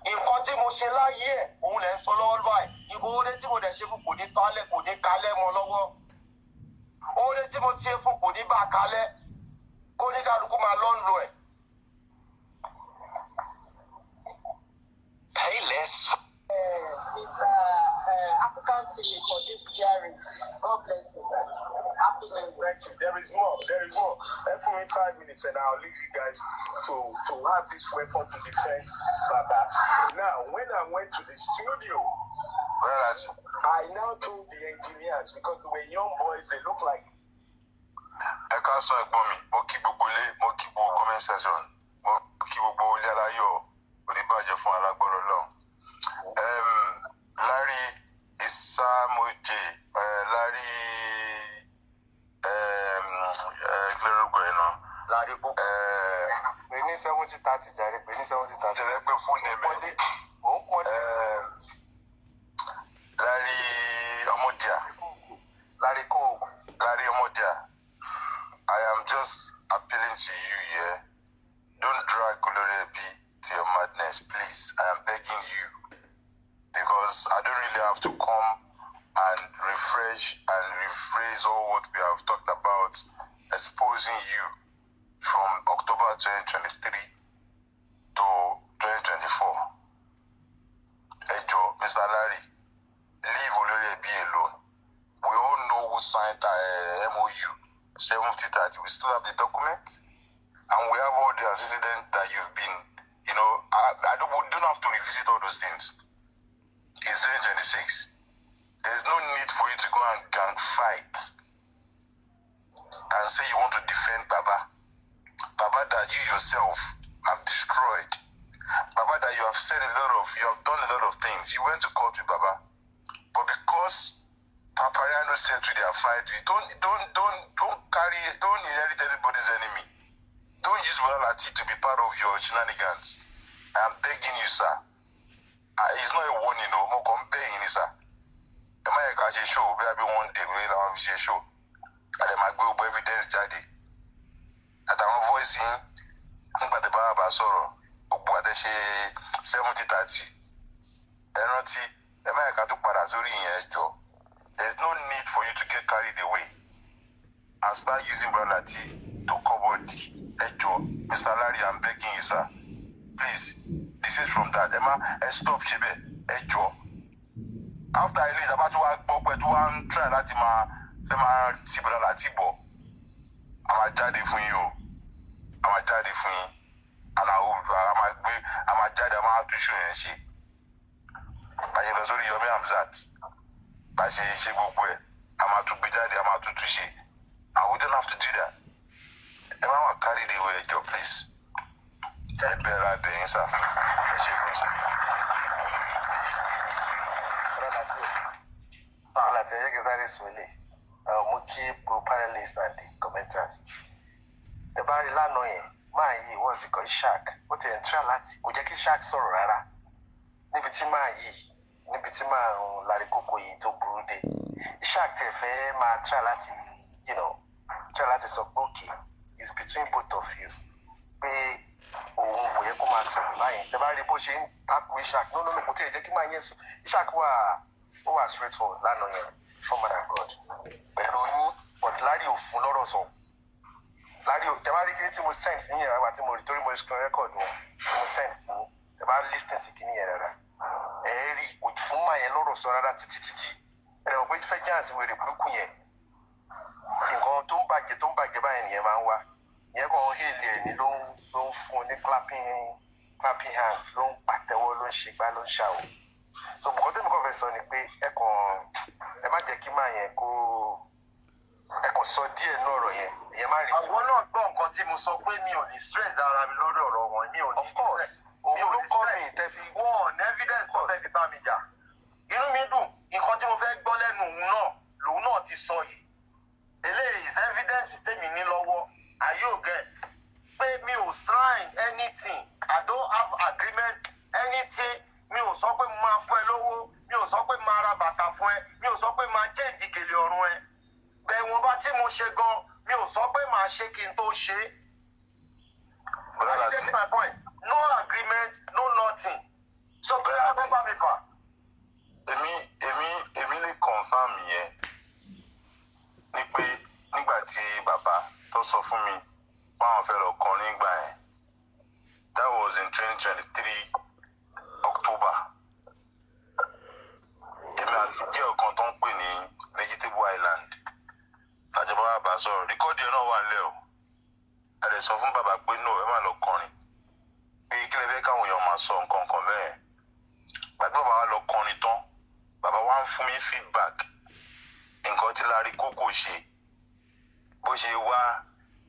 C: Nǹkan tí mo ṣe láyé ẹ̀, òun lẹ́ ń sọ lọ́wọ́ báyìí. Ìbò oore tí mo dẹ̀ ṣe fún kò ní tọ́lẹ̀, kò ní kalẹ̀ mọ́ lọ́wọ́. Oore tí mo ti ṣe fún kò ní bá a kalẹ̀. Kó ní kálukú máa lọ́ ń lo ẹ̀.
G: Pay less.
A: Mr. African TV for this hearing. God bless you, sir. Happy New Year.
E: Thank you. There is more. There is more. And for me, 5 minutes, and I'll leave you guys to have this weapon to defend Baba. Now, when I went to the studio,
G: Whereas,
E: I now told the engineers, because they were young boys, they look like
G: Ẹ káàsán, ẹ̀gbọ́n mi. Mo kí gbogbo ilé, mo kí gbogbo comment section, mo kí gbogbo ilé aláyọ̀, oníbàjẹ́ fún alágbọ̀rọ̀ lọ. Larry Isamoje, Larry, kí lórúkọ ẹ̀ náà?
C: Larry Kókó.
B: Pè ní 70-30 jàre, pè ní 70-30.
G: Tẹ̀lé pé fún name ẹ̀.
B: Ó ń pọ́nlé.
G: Larry Ọmọdíà.
B: Larry Kóògùn.
G: Larry Omodia, I am just appealing to you here. Don't drag Olori to your madness, please. I am begging you. Because I don't really have to come and refresh and rephrase all what we have talked about, exposing you from October 2023 to 2024. Ẹ jọ̀ọ́, Mr. Larry, leave Olori alone. We all know who signed MOU 70-30. We still have the documents and we have all the antecedents that you've been, I don't, we don't have to revisit all those things. It's 2026. There's no need for you to go and gang fight and say you want to defend Baba. Baba that you yourself have destroyed. Baba that you have said a lot of, you have done a lot of things. You went to court with Baba. But because Papariano settled their fight, you don't carry, don't inherit anybody's enemy. Don't use Bola to be part of your shenanigans. I am begging you, sir. It's not a warning, no. Mo kàn ń bẹ̀ yín ni, sir. Ẹ má yẹ ká ṣe show bí abí one day lórí làwọn fi ṣe show. A dẹ̀ máa gbé gbogbo evidence jáde. Àtàwọn voice yín nígbà tí bàbá bá sọ̀rọ̀, gbogbo àtẹ̀ṣe 70-30. Ẹ rántí, ẹ má yẹ ká tó padà sórí ìyẹn, ẹ jọ̀ọ́. There's no need for you to get carried away and start using Brother T to cover the. Ẹ jọ̀ọ́, Mr. Larry, I'm begging you, sir. Please, this is from that. Ẹ má ẹ stop ṣe bẹ́ẹ̀, ẹ jọ̀ọ́. After ilé ìjọba tó wá gbọ́ pé tó wá ń try láti máa fẹ́ máa ti Brother Lati bọ̀, a máa jáde fún yín o. A máa jáde fún yín. And a máa gbé, a máa jáde, a máa tún show yẹn ṣe. Báyìí lọ sórí Yomi Hamzat, bá ṣe ṣe gbogbo ẹ̀, a máa tún gbé jáde, a máa tún tún ṣe, and we don't have to do that. Ẹ má wà carried away, ẹ jọ̀ọ́, please. Ẹ bẹ̀rẹ̀ abẹ́yìn sir, ẹ ṣe gan sir.
B: Brother
H: Láti ẹ jẹ́ kí n sáré sọ ilé. Mo kí gbogbo panelists and the commenters. Tẹ bá rí lánàá yẹn, máa yí what's it called, Ishaq. Ó ti ẹ̀ ń tíra láti kò jẹ́ kí Ishaq sọ̀rọ̀ rárá. Níbi tí máa yí, níbi tí máa ń Larry Koko yìí tó burú dé. Ishaq tẹ̀ fẹ́ máa tíra láti, try láti sọ pé okay, it's between both of you. Pé òun kò yẹ kó máa sọ̀rọ̀ báyìí. Tẹ bá rí bó ṣe ń takò Ishaq, no, no, no, kò tiẹ̀ jẹ́ kí máa yẹn sọ. Ishaq wà, ó wà straight forward lánàá yẹn, for man God. Pẹ̀lú yín, but Larry ò fún lọ́rọ̀ sọ. Larry ò, tẹ bá rí kíní tí mo send sí yẹn wá tí mo rí torí mo screen record wọn, tí mo send sí yín, tẹ bá listen sí kíní yẹn rárá. Ẹ rí kò fún máa yẹn lọ́rọ̀ sọ rárá títí títí. Ẹ rẹ̀ mọ̀ pé fẹ́ wèrè burúkú yẹn. Nǹkan tó ń bàjẹ́ báyìí nìyẹn máa ń wá. Ìyẹn kàn ń hail ẹ̀ ní ló ń fún un ní clapping hands, ló ń pàtẹ́wọ́, ló ń ṣe gbá, ló ń ṣàwò. So nǹkan tẹ́mi kàn fẹ́ sọ ni pé ẹ kàn ẹ má jẹ́ kí máa yẹn kó ẹ kàn sọ díẹ̀ nú ọ̀rọ̀ yẹn, ìyẹn má rí tí.
B: Àwọn náà gbọ́ nǹkan tí mo sọ pé mi ò ní stress ara mi lórí ọ̀rọ̀ wọn, mi ò ní
H: Of course, òun ló kọ́ mi tẹ́ fi.
B: Wọn ò ní evidence tó fẹ́ fi bá mi jà. Inú mi dùn, nǹkan tí mo fẹ́ gbọ́ lẹ́nu òun náà lòun náà ti sọ yìí. Eléyìí is evidence tèmi ní lọ́wọ́. Ayé ò gẹ̀ pé mi ò sign anything, I don't have agreement anything. Mi ò sọ pé mo máa fún ẹ lówó, mi ò sọ pé máa ra bàtà fún ẹ, mi ò sọ pé máa change gèlè ọ̀run ẹ. Bẹ́ẹ̀ wọn bá tí mo ṣe gan, mi ò sọ pé màá ṣe kí n tó ṣe é.
G: Bọ́lá
B: I
G: láti
B: get my point. No agreement, no nothing. So kí ló fẹ́ bá mi fà?
G: Èmi lè confirm yẹn ní pé nígbà tí bàbá tó sọ fún mi fáwọn fẹ́ lọ kọrin nígbà yẹn, that was in 2023 October, èmi àti jẹ́ ọ̀kan tó ń pè ní Vegetable Island lájọba bàbá sọ̀rọ̀. Record ẹ̀ náà wà nílẹ̀ o. A lè sọ fún bàbá pé no, ẹ má lọ kọrin, pé kí lè fẹ́ káwọn èèyàn máa sọ nǹkan kan bẹ́ẹ̀. Gbàgbé bàbá wa lọ kọrin tán, bàbá wa ń fún mi feedback nǹkan tí Larry Koko ṣe, bó ṣe wá,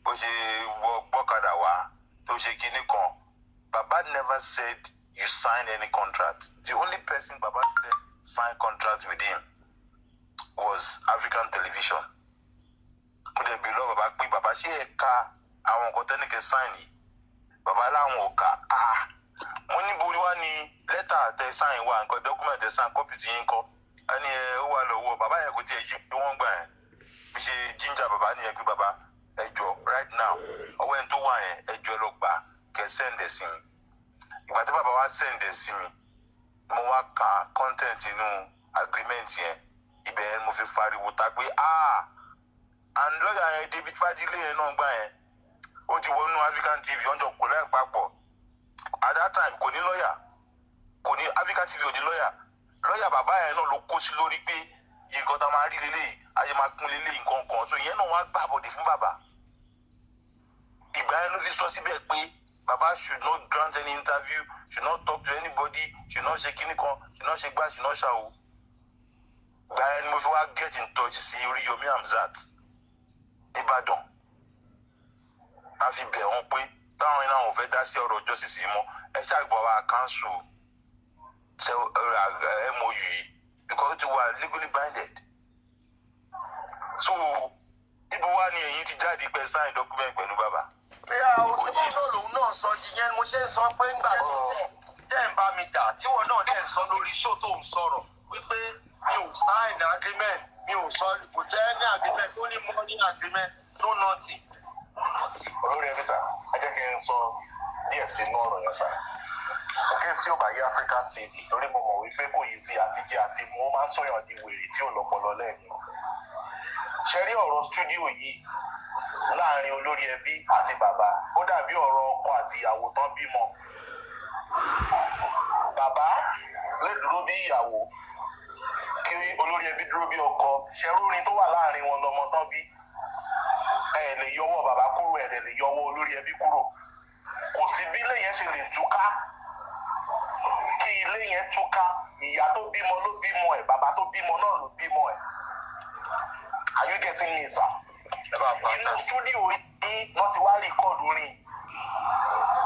G: bó ṣe wọ gbọ́kadà wá, tó ṣe kinní kan. Bàbá never said you sign any contract. The only person bàbá said sign contract with him was African Television. Mo dẹ̀ bi lọ́wọ́ bàbá pé bàbá, ṣé ẹ ka àwọn nǹkan tẹ́nìkẹ́ sign yìí? Bàbá láwọn ò kà á. Mo ní bo wá ní lẹ́tà tẹ sign wà, nǹkan document tẹ sign, copy ti yín kọ́? Ẹni ẹ ó wà lọ́wọ́ bàbá yẹn, kò tiẹ̀ yí wọ́n gbà yẹn. Bí ṣe jíjà bàbá nìyẹn pé bàbá, ẹ jọ, right now, ọwọ́ ẹni tó wà yẹn, ẹ jọ, ẹ lọ gbà kẹ send ẹ̀ sí mi. Ìgbà tí bàbá wa send ẹ̀ sí mi, mo wá ka content inú agreement yẹn. Ibẹ̀ yẹn mo fi fariwo ta pé ah, and lọ́yà yẹn, David Fadile yẹn náà gbà yẹn, ó ti wọnú African TV, wọ́n jọ kò láì papọ̀. At that time kò ní lọ́yà, kò ní African TV, ò ní lọ́yà. Lọ́yà bàbá yẹn náà ló kó sí lórí pé iye nǹkan tá a máa rí leléyìí, ayé máa kún leléyìí, nǹkan kan. So ìyẹn náà wọ́n á gbà bọ̀dẹ̀ fún bàbá. Ìgbà yẹn ló fi sọ síbẹ̀ pé bàbá should not grant any interview, should not talk to anybody, should not ṣe kíní kan, should not ṣe gbá, should not ṣàwò. Ìgbà yẹn ni mo fi wá get in touch sí Oríyọmí Hamzat nìbàdàn. A fi bẹ̀ wọ́n pé táwọn iná àwọn ò fẹ́ dá sí ọ̀rọ̀ justice yìí mọ́, ẹ ṣàgbọ́ wa cancel MOU yìí because ó ti wà legally binded. So ibo wá ni ẹ̀yin ti jáde pé sign document pẹ̀lú bàbá?
B: Bí a ò ṣe bó náà lòun náà sọ yìnyẹn, mo ṣe ń sọ pé ńgbà tó dẹ̀ ń bá mi jà, tíwọ náà dẹ̀ ń sọ lórí show tó ń sọ̀rọ̀ wípé mi ò sign agreement, mi ò sọ, kò jẹ́ ní agreement, ó ní money agreement, no nothing.
F: Olórí ẹbí sà, ẹ jẹ́ kí n sọ díẹ̀ sínú ọ̀rọ̀ yẹn sà. Òkè sí ò bá yé African TV, torí mo mọ̀ wípé kò yí sí àtijẹ́ àti mo máa ń sọ̀yàn di wèrè tí ò lọ́pọlọ lẹ́ẹ̀ni. Ṣe rí ọ̀rọ̀ studio yìí láàrin olórí ẹbí àti bàbá, ó dàbí ọ̀rọ̀ ọkọ àti ìyàwó tán bímọ. Bàbá lè dúró bí ìyàwó, kí olórí ẹbí dúró bí ọkọ. Ṣẹrúrin tó wà láàrin wọn lọmọ tán bí. Ẹ lè yọwọ́ bàbá kúrò, ẹ lè yọwọ́ olórí ẹbí kúrò. Kò sí bí ilé yẹn ṣe lè túká. Kí ilé yẹn túká, ìyá tó bímọ ló bímọ ẹ, bàbá tó bímọ náà ló bímọ ẹ. Are you getting me, sir?
B: Ẹ bá pa.
F: Inú studio yìí wọ́n ti wá record orin.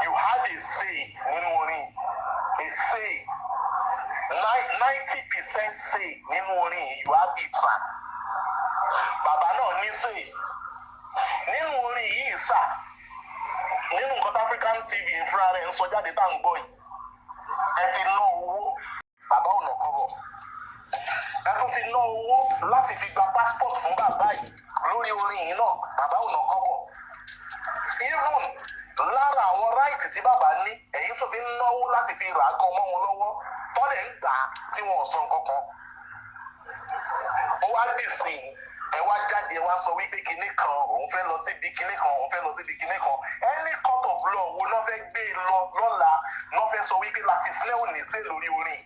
F: You had a say nínú orin, a say. 90% say nínú orin yìí, you have it, sir. Bàbá náà ní say nínú orin yìí, sir. Nínú nǹkan tí African TV fúnra rẹ̀ ń sọ jáde tá à ń gbọ́ yìí, ẹ ti ná owó, bàbá ò ná kọ́bọ̀. Ẹ tún ti ná owó láti fi gba passport fún bàbá yìí lórí orin yìí náà, bàbá ò ná kọ́bọ̀. Even lára àwọn right tí bàbá ní, ẹ̀yin tún ti ń náwó láti fi rà á gan mọ́ wọn lọ́wọ́, tọ́lẹ̀ ń gbà á tí wọn ò sọ nǹkan kan. Ó wá dì sí i, ẹ wá jáde, ẹ wá sọ wípé kinní kan, òun fẹ́ lọ síbi kinní kan, òun fẹ́ lọ síbi kinní kan. Any court of law wo náà fẹ́ gbé lọ lọ́la náà fẹ́ sọ wípé láti sílẹ̀ ò ní sí lórí orin?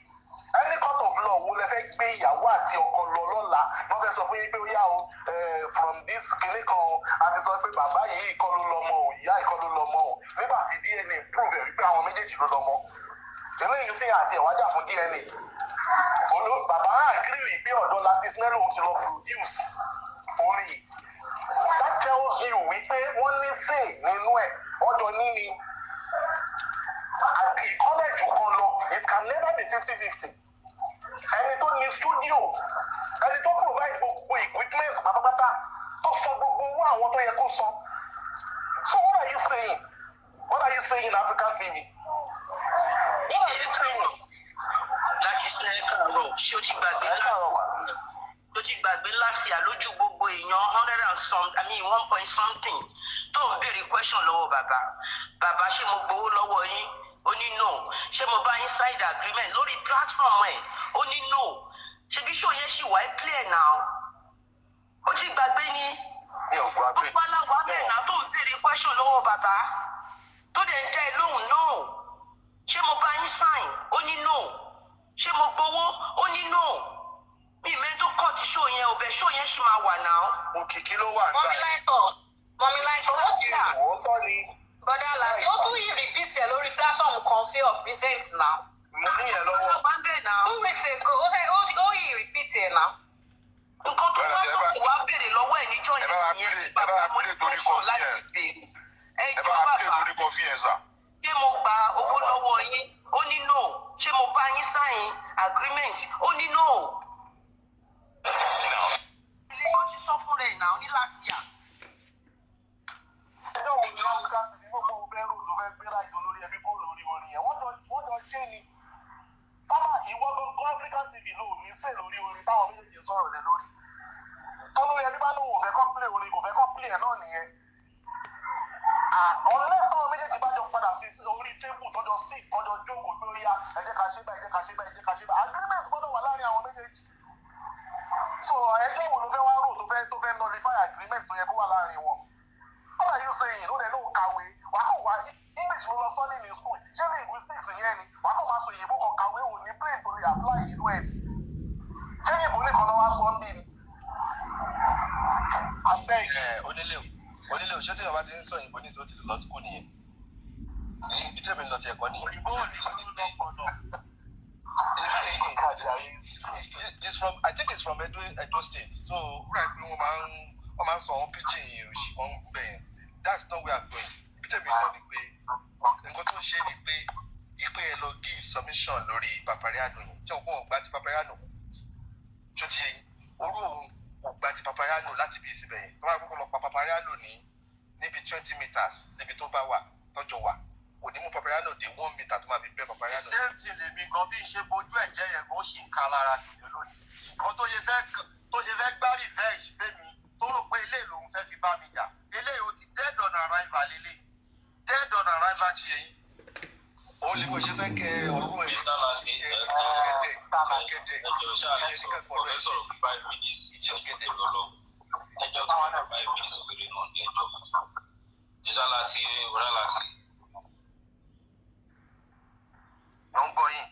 F: Any court of law wo lẹ fẹ́ gbé ìyàwó àti ọkọ lọ lọ́la náà fẹ́ sọ fún yín pé ó yá o, from this kinní kan o, a ti sọ pé bàbá yìí kọ́ ló lọ́mọ o, ìyá yìí kọ́ ló lọ́mọ o, nígbà tí DNA prove ẹ̀ wípé àwọn méjèèjì ló lọ́mọ? Eléyìí sì àti ẹ̀wájà fún DNA. Olú bàbá agree wípé ọ̀dọ́ láti sinẹ́lò ti lọ produce orin yìí. That tells you wípé wọ́n ní say nínú ẹ̀, ọjọ́ níní ìkọ́lẹ̀ jù kan lọ. It can never be 50-50. Ẹni tó ní studio, ẹni tó provide gbogbo equipment pátápátá, tó san gbogbo owó àwọn tó yẹ kó san. So what are you saying? What are you saying, African TV? What are you saying?
I: Láti sinẹ́ kàárọ̀, ṣé o ti gbàgbé last, o ti gbàgbé last year, lójú gbogbo èèyàn hundred and some, I mean one point something, tó ń béèrè question lọ́wọ́ bàbá? "Bàbá, ṣé mo gbowó lọ́wọ́ yín?" Ó ní no. "Ṣé mo bá yín sign agreement?" Lórí platform ẹ̀, ó ní no. Ṣebí ṣó yẹn ṣì wá ẹ́ play now? Ó ti gbàgbé ni.
B: Mi ò gbàgbé.
I: Gbogbo aláwọ̀ abẹ́ náà tó ń béèrè question lọ́wọ́ bàbá, tó dẹ̀ ń dẹ́ ẹ lóhùn no. "Ṣé mo bá yín sign?" Ó ní no. "Ṣé mo gbowó?" Ó ní no. Mi ìmẹ́ tó kọ́ ti show yẹn ò bẹ̀, show yẹn ṣì máa wà náà.
B: Òkìkí ló wà
D: Mọ́mí
B: nígbà yẹn.
D: láìtọ̀, mọ́mí láìtọ̀, ó sì
B: Òótọ́ ni.
D: Bọ́dà láti ó tún yìí repeat ẹ̀ lórí platform kan fee of recent now.
B: Mo ní yẹn lọ́wọ́.
I: Aláwọ̀ abẹ́ náà.
D: 2 weeks ago, ó fẹ́ ó yìí repeat ẹ̀ now.
I: Nǹkan tó wá tó kù wá béèrè lọ́wọ́ ẹ̀ níjọ́
G: Ẹ bá wa
I: yẹn nìyẹn.
G: ẹ bá wa
I: Bàbá, mo ní
G: play torí
I: question
G: kọfí
I: láti
G: yẹn.
I: béèrè. Ẹ
G: Ẹ
I: jọ
G: bá wa play
I: bàbá,
G: torí kọfí yẹn sà.
I: ṣé mo gba owó lọ́wọ́ yín? Ó ní no. "Ṣé mo bá yín sign agreement?" Ó ní no. Ilé ó ti sọ fún rẹ̀ náà ní last year.
F: Ẹjọ́ wo ni African TV gbogbo òun fẹ́ rò ló fẹ́ gbé láìsọ lórí ẹbí kó lórí orin yẹn? Wọ́n jọ ṣé ni tọ́lá ìwọ gangan, African TV ló ní sè lórí orin táwọn méjèèjì sọ̀rọ̀ lé lórí. Tó lórí ẹbí bá lóun ò fẹ́ kọ́ play orin, kò fẹ́ kọ́ play ẹ̀ náà nìyẹn. Unless táwọn méjèèjì bá jọ padà sí orí table, tọ́jọ́ six, tọ́jọ́ jókòó pé ó yá, ẹ jẹ́ ká ṣe báyìí, ẹ jẹ́ ká ṣe báyìí, ẹ jẹ́ ká ṣe báyìí. Agreement gbọ́dọ̀ wà láàrin àwọn méjèèjì. So ẹjọ́ wo ló fẹ́ wá rò tó fẹ́ nullify agreement tó yẹ kó wà láàrin wọn? What are you saying? Ó dẹ̀ ló kàwé, wà á kàn wá English ló lọ study ní school. Ṣé linguistics yẹn ni? Wà á kàn máa sọ òyìnbó kan, kàwé, ò ní brain tó lè apply nínú ẹ̀ ni. Ṣé òyìnbó nìkan ló wá sọ ń bí ni? Abeg.
H: Ẹ onílé o, onílé o, ṣé tí bàbá ti ń sọ òyìnbó ní ìṣó ti lọ school nìyẹn? Ibi tí èmi ń lọ ti ẹ̀kọ́ nìyẹn.
B: Òyìnbó ò ní lọ́pọ̀lọpọ̀.
H: It's from, I think it's from Edo State. So right, pé wọ́n máa ń sọ àwọn pidgin òṣì kan bẹ̀ yẹn. That's not where I'm going. Ibi tí èmi ń lọ ni pé nǹkan tó ń ṣe ni pé ipe ẹ lọ give submission lórí Papariano yẹn. Ṣé òun kò gbá ti Papariano? Ṣó ti ṣe yín? Orú òun kò gba ti Papariano láti bí síbẹ̀ yẹn. Tó bá kọ́kọ́ lọ pa Papariano ní níbi 20 meters síbi tó bá wà tọ́jọ́ wà, kò ní mú Papariano dé 1 meter tó máa fi bẹ́ Papariano.
B: Same thing lèmi gan, bí n ṣe bojú ẹ̀jẹ̀ yẹn gan, ó sì ń ka lára tòun lónìí. Nǹkan tó ṣe fẹ́ gbá revenge fẹ́mi, tó rò pé eléyìí lòun fẹ́ fi bá mi jà, eléyìí ó ti dead on arrival, eléyìí dead on arrival.
H: Ti yẹn òun lè mo ṣe fẹ́ kẹ ọ̀rọ̀ ẹ̀
G: Mr. Lati,
H: ṣe
G: ẹ
H: ọ̀gẹ̀dẹ̀ ọ̀gẹ̀dẹ̀
G: ẹjọ́ ṣáà lè sọ ọ̀rẹ́ sọ̀rọ̀ fún 5 minutes, ẹjọ́ tó lọ ẹjọ́ tó lọ, 5 minutes péré náà ní ẹjọ́. Jíjá láti wúrà láti.
B: Ló ń gbọ́ yín.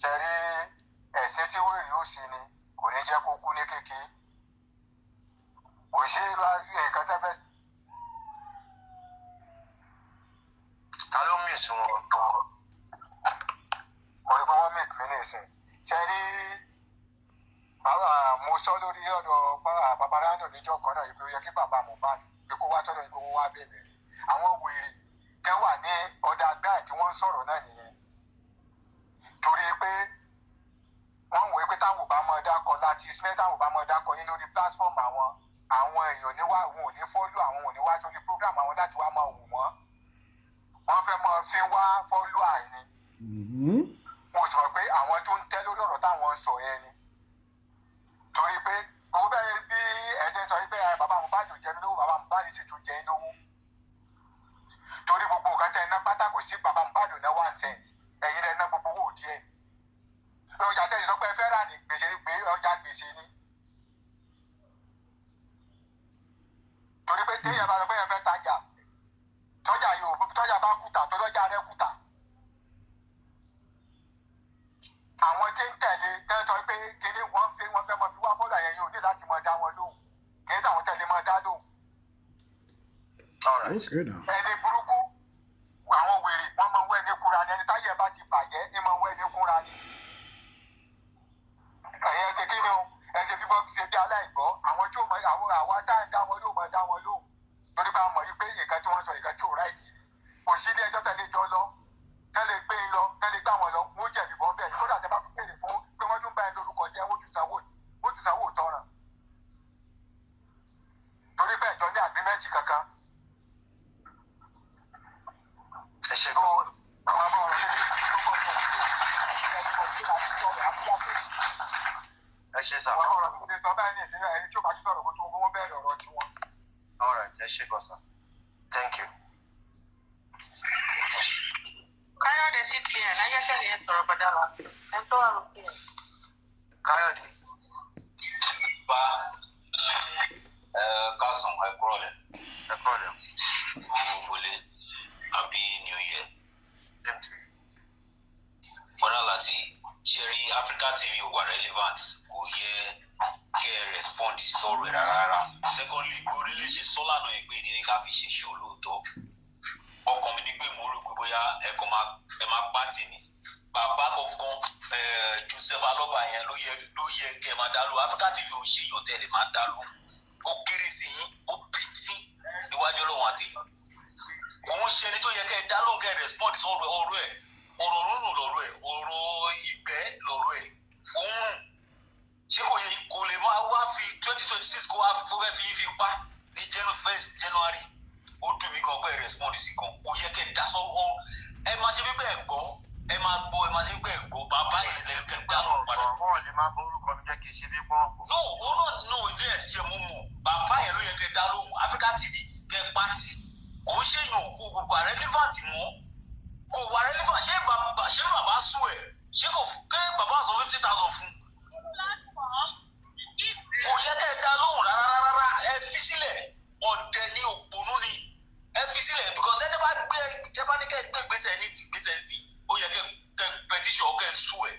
C: Ṣe rí ẹ̀sìn tí wèrè ó ṣe ni kò ní jẹ́ kó kú ní kékeré, kò sí nǹkan tẹ́ fẹ́.
B: Ta ló mú ìsún wọn?
C: Mo rí pé wọ́n mìí mí nìsín. Ṣe rí bàbá, mo sọ lórí ọ̀dọ̀ Paparano níjọ́ kan náà yìí pé ó yẹ kí bàbá Mohbad pé kó wá sọ́dọ̀ yìí, kó wá bẹ̀bẹ̀ ni. Àwọn wèrè tẹ́ wà ní ọ̀dà guy tí wọ́n ń sọ̀rọ̀ náà nìyẹn.
J: Láti Smith, táwọn bá máa dákọ yín lórí platform àwọn, àwọn èèyàn ní wá, wọn ò ní follow àwọn, ò ní wá sórí program àwọn láti wá máa wò wọ́n. Wọ́n fẹ́ máa fi wá follow àìní. Wọn ò sì mọ̀ pé àwọn tó ń tẹ́ lórí ọ̀rọ̀ táwọn ń sọ yẹn ni. Torí pé owó bẹ́ẹ̀ bí ẹ̀jẹ̀ sọ pé bàbá Mohbad ò jẹ mí lówó, bàbá Mohbad sì tún jẹ yín lówó. Torí gbogbo nǹkan tẹ́ ẹ ná pátá, kò sí bàbá Mohbad ò ná 1 cent, ẹ̀yin lẹ ná gbogbo owó díẹ̀. Ọjà tẹ́ ẹ sọ pé ẹ fẹ́ rà ní gbèsè, pé ọjà gbèsè ni. Torí pé téèyàn bá sọ pé ẹ fẹ́ tajà, tọ́jà yóò tọ́jà bá kùtà, tó lọ́jà rẹ kùtà. Àwọn tí ń tẹ̀lé tẹ́ sọ pé kíní wọ́n fẹ́, wọ́n fẹ́ mọ fi wá bọ́ọ̀lù àyẹ̀yẹ́, ò ní láti mọ dá wọn lóhùn. Kì í sàwọn tẹ̀lé mọ dá lóhùn.
F: All right.
K: Okay now.
J: Ẹni burúkú, àwọn wèrè, wọ́n máa ń wẹ́ ní kúra ni. Ẹni táyé ẹ bá ti bàjẹ́ ní máa ń wẹ́ ní kúra ni. Ẹ̀yin ẹ ṣe kí ni o, ẹ ṣe fífọ́ ṣe bí aláìgbọ́. Àwọn tí ó mọ àwọn àwa tá à ń dá wọn lóhùn máa dá wọn lóhùn, torí bá a mọ̀ yí pé nǹkan tí wọ́n sọ, nǹkan tí ò right. Kò sí ilé ẹjọ́ tẹ̀lé jọ lọ, tẹ́lẹ̀ gbé ń lọ, tẹ́lẹ̀ gbá wọn lọ, wọ́n jẹ̀bi bọ́ bẹ́ẹ̀. Kódà tẹ́ bá tún béèrè fún pé wọ́n tún bá ẹ lórúkọ jẹ́, wọ́n tún sanwó tọràn, torí bẹ́ẹ̀ jọ ní agreement kankan.
F: Ẹ ṣe
J: tó
F: gan.
J: Àwọn ọmọ ọ̀rọ̀ tó
F: Ẹ ṣe sà.
J: àwọn ọ̀rọ̀ tó lè sọ báyìí ní ìsinmi, ẹni tí ó bá ti sọ̀rọ̀ kó tó wọ́n bẹ̀rẹ̀ ọ̀rọ̀ tiwọn.
F: All right, ẹ ṣe gan sà. Thank you.
A: Káyọ̀dé CPN, ayẹ́kẹ́lẹ́ yẹn sọ̀rọ̀ bọ̀dá wa. Ẹ tó wà lókè yẹn.
F: Káyọ̀dé.
L: Bá ẹ káàsán, ẹ kúrọ̀lẹ́.
F: Ẹ kúrọ̀lẹ́.
L: Gbogbo ilé, happy new year.
F: Same to you.
L: Bọ́dà láti ṣẹ́rí, Africa TV wà relevant, kò yẹ kẹ́ ẹ respond sọ̀rọ̀ ẹ̀ rárá rárá. Secondly, bí orílẹ̀ ṣe sọ lánàá yẹn pé ní ní ká fi ṣe show, lóòótọ́ ọkàn mi ní pé mo rò pé bóyá ẹ kàn máa ẹ máa pátì ni. Bàbá kankan Joseph Alọ́ba yẹn ló yẹ kẹ́ ẹ máa dá lóhùn. Africa TV ò ṣèyàn tẹ́ ẹ lè máa dá lóhùn. Ó kéré sí yín, ó pìtì níwájú Ọlọ́run àti kò ń ṣe ẹni tó yẹ kẹ́ ẹ dá lóhùn, kẹ́ ẹ respond sọ̀rọ̀ ọ̀rọ̀ ẹ̀. Ọ̀rọ̀ rúnrún lọ̀rọ̀ ẹ̀, ọ̀rọ̀ ìgbẹ́ lọ̀rọ̀ ẹ̀. Òun ṣé kò yẹ kò lè máa wá fi 2026 kó wá fó fẹ́ fi pa ní 1st January. Ó dùn mí gan pé ẹ respond sí kan, kò yẹ kẹ́ ẹ dá sọ́rọ̀. Ẹ máa ṣe wípé ẹ gbọ́, ẹ máa gbọ́, ẹ máa ṣe wípé ẹ gbọ́. Bàbá yẹn lẹ kẹ́ ẹ dá lóhùn padà.
F: Wọ́n lè máa bọ orúkọ mi jẹ́, kí n ṣe bí pọ́n pọ̀.
L: No, ó náà no ilé ẹ̀sìn ẹ̀ mú mọ̀. Bàbá yẹn ló yẹ kẹ́ ẹ dá lóhùn. Africa TV kẹ́ ẹ pàtì, kò ń ṣèyàn, kò wà relevant mọ́, kò wà relevant. Ṣé bàbá sùn ẹ̀, ṣé kò ké bàbá sọ 50,000 fún? Kò yẹ kẹ́ ẹ dá lóhùn rárá rárá. Ẹ fi sílẹ̀, ọ̀dẹ̀ ni, òpònú ni, ẹ fi sílẹ̀, because ẹni bá gbé, tẹ́ bá ní kẹ́ ẹ gbé ìgbésẹ̀ ní ti gbèsè sí, ó yẹ kẹ́ petition, kẹ́ ẹ sue ẹ̀.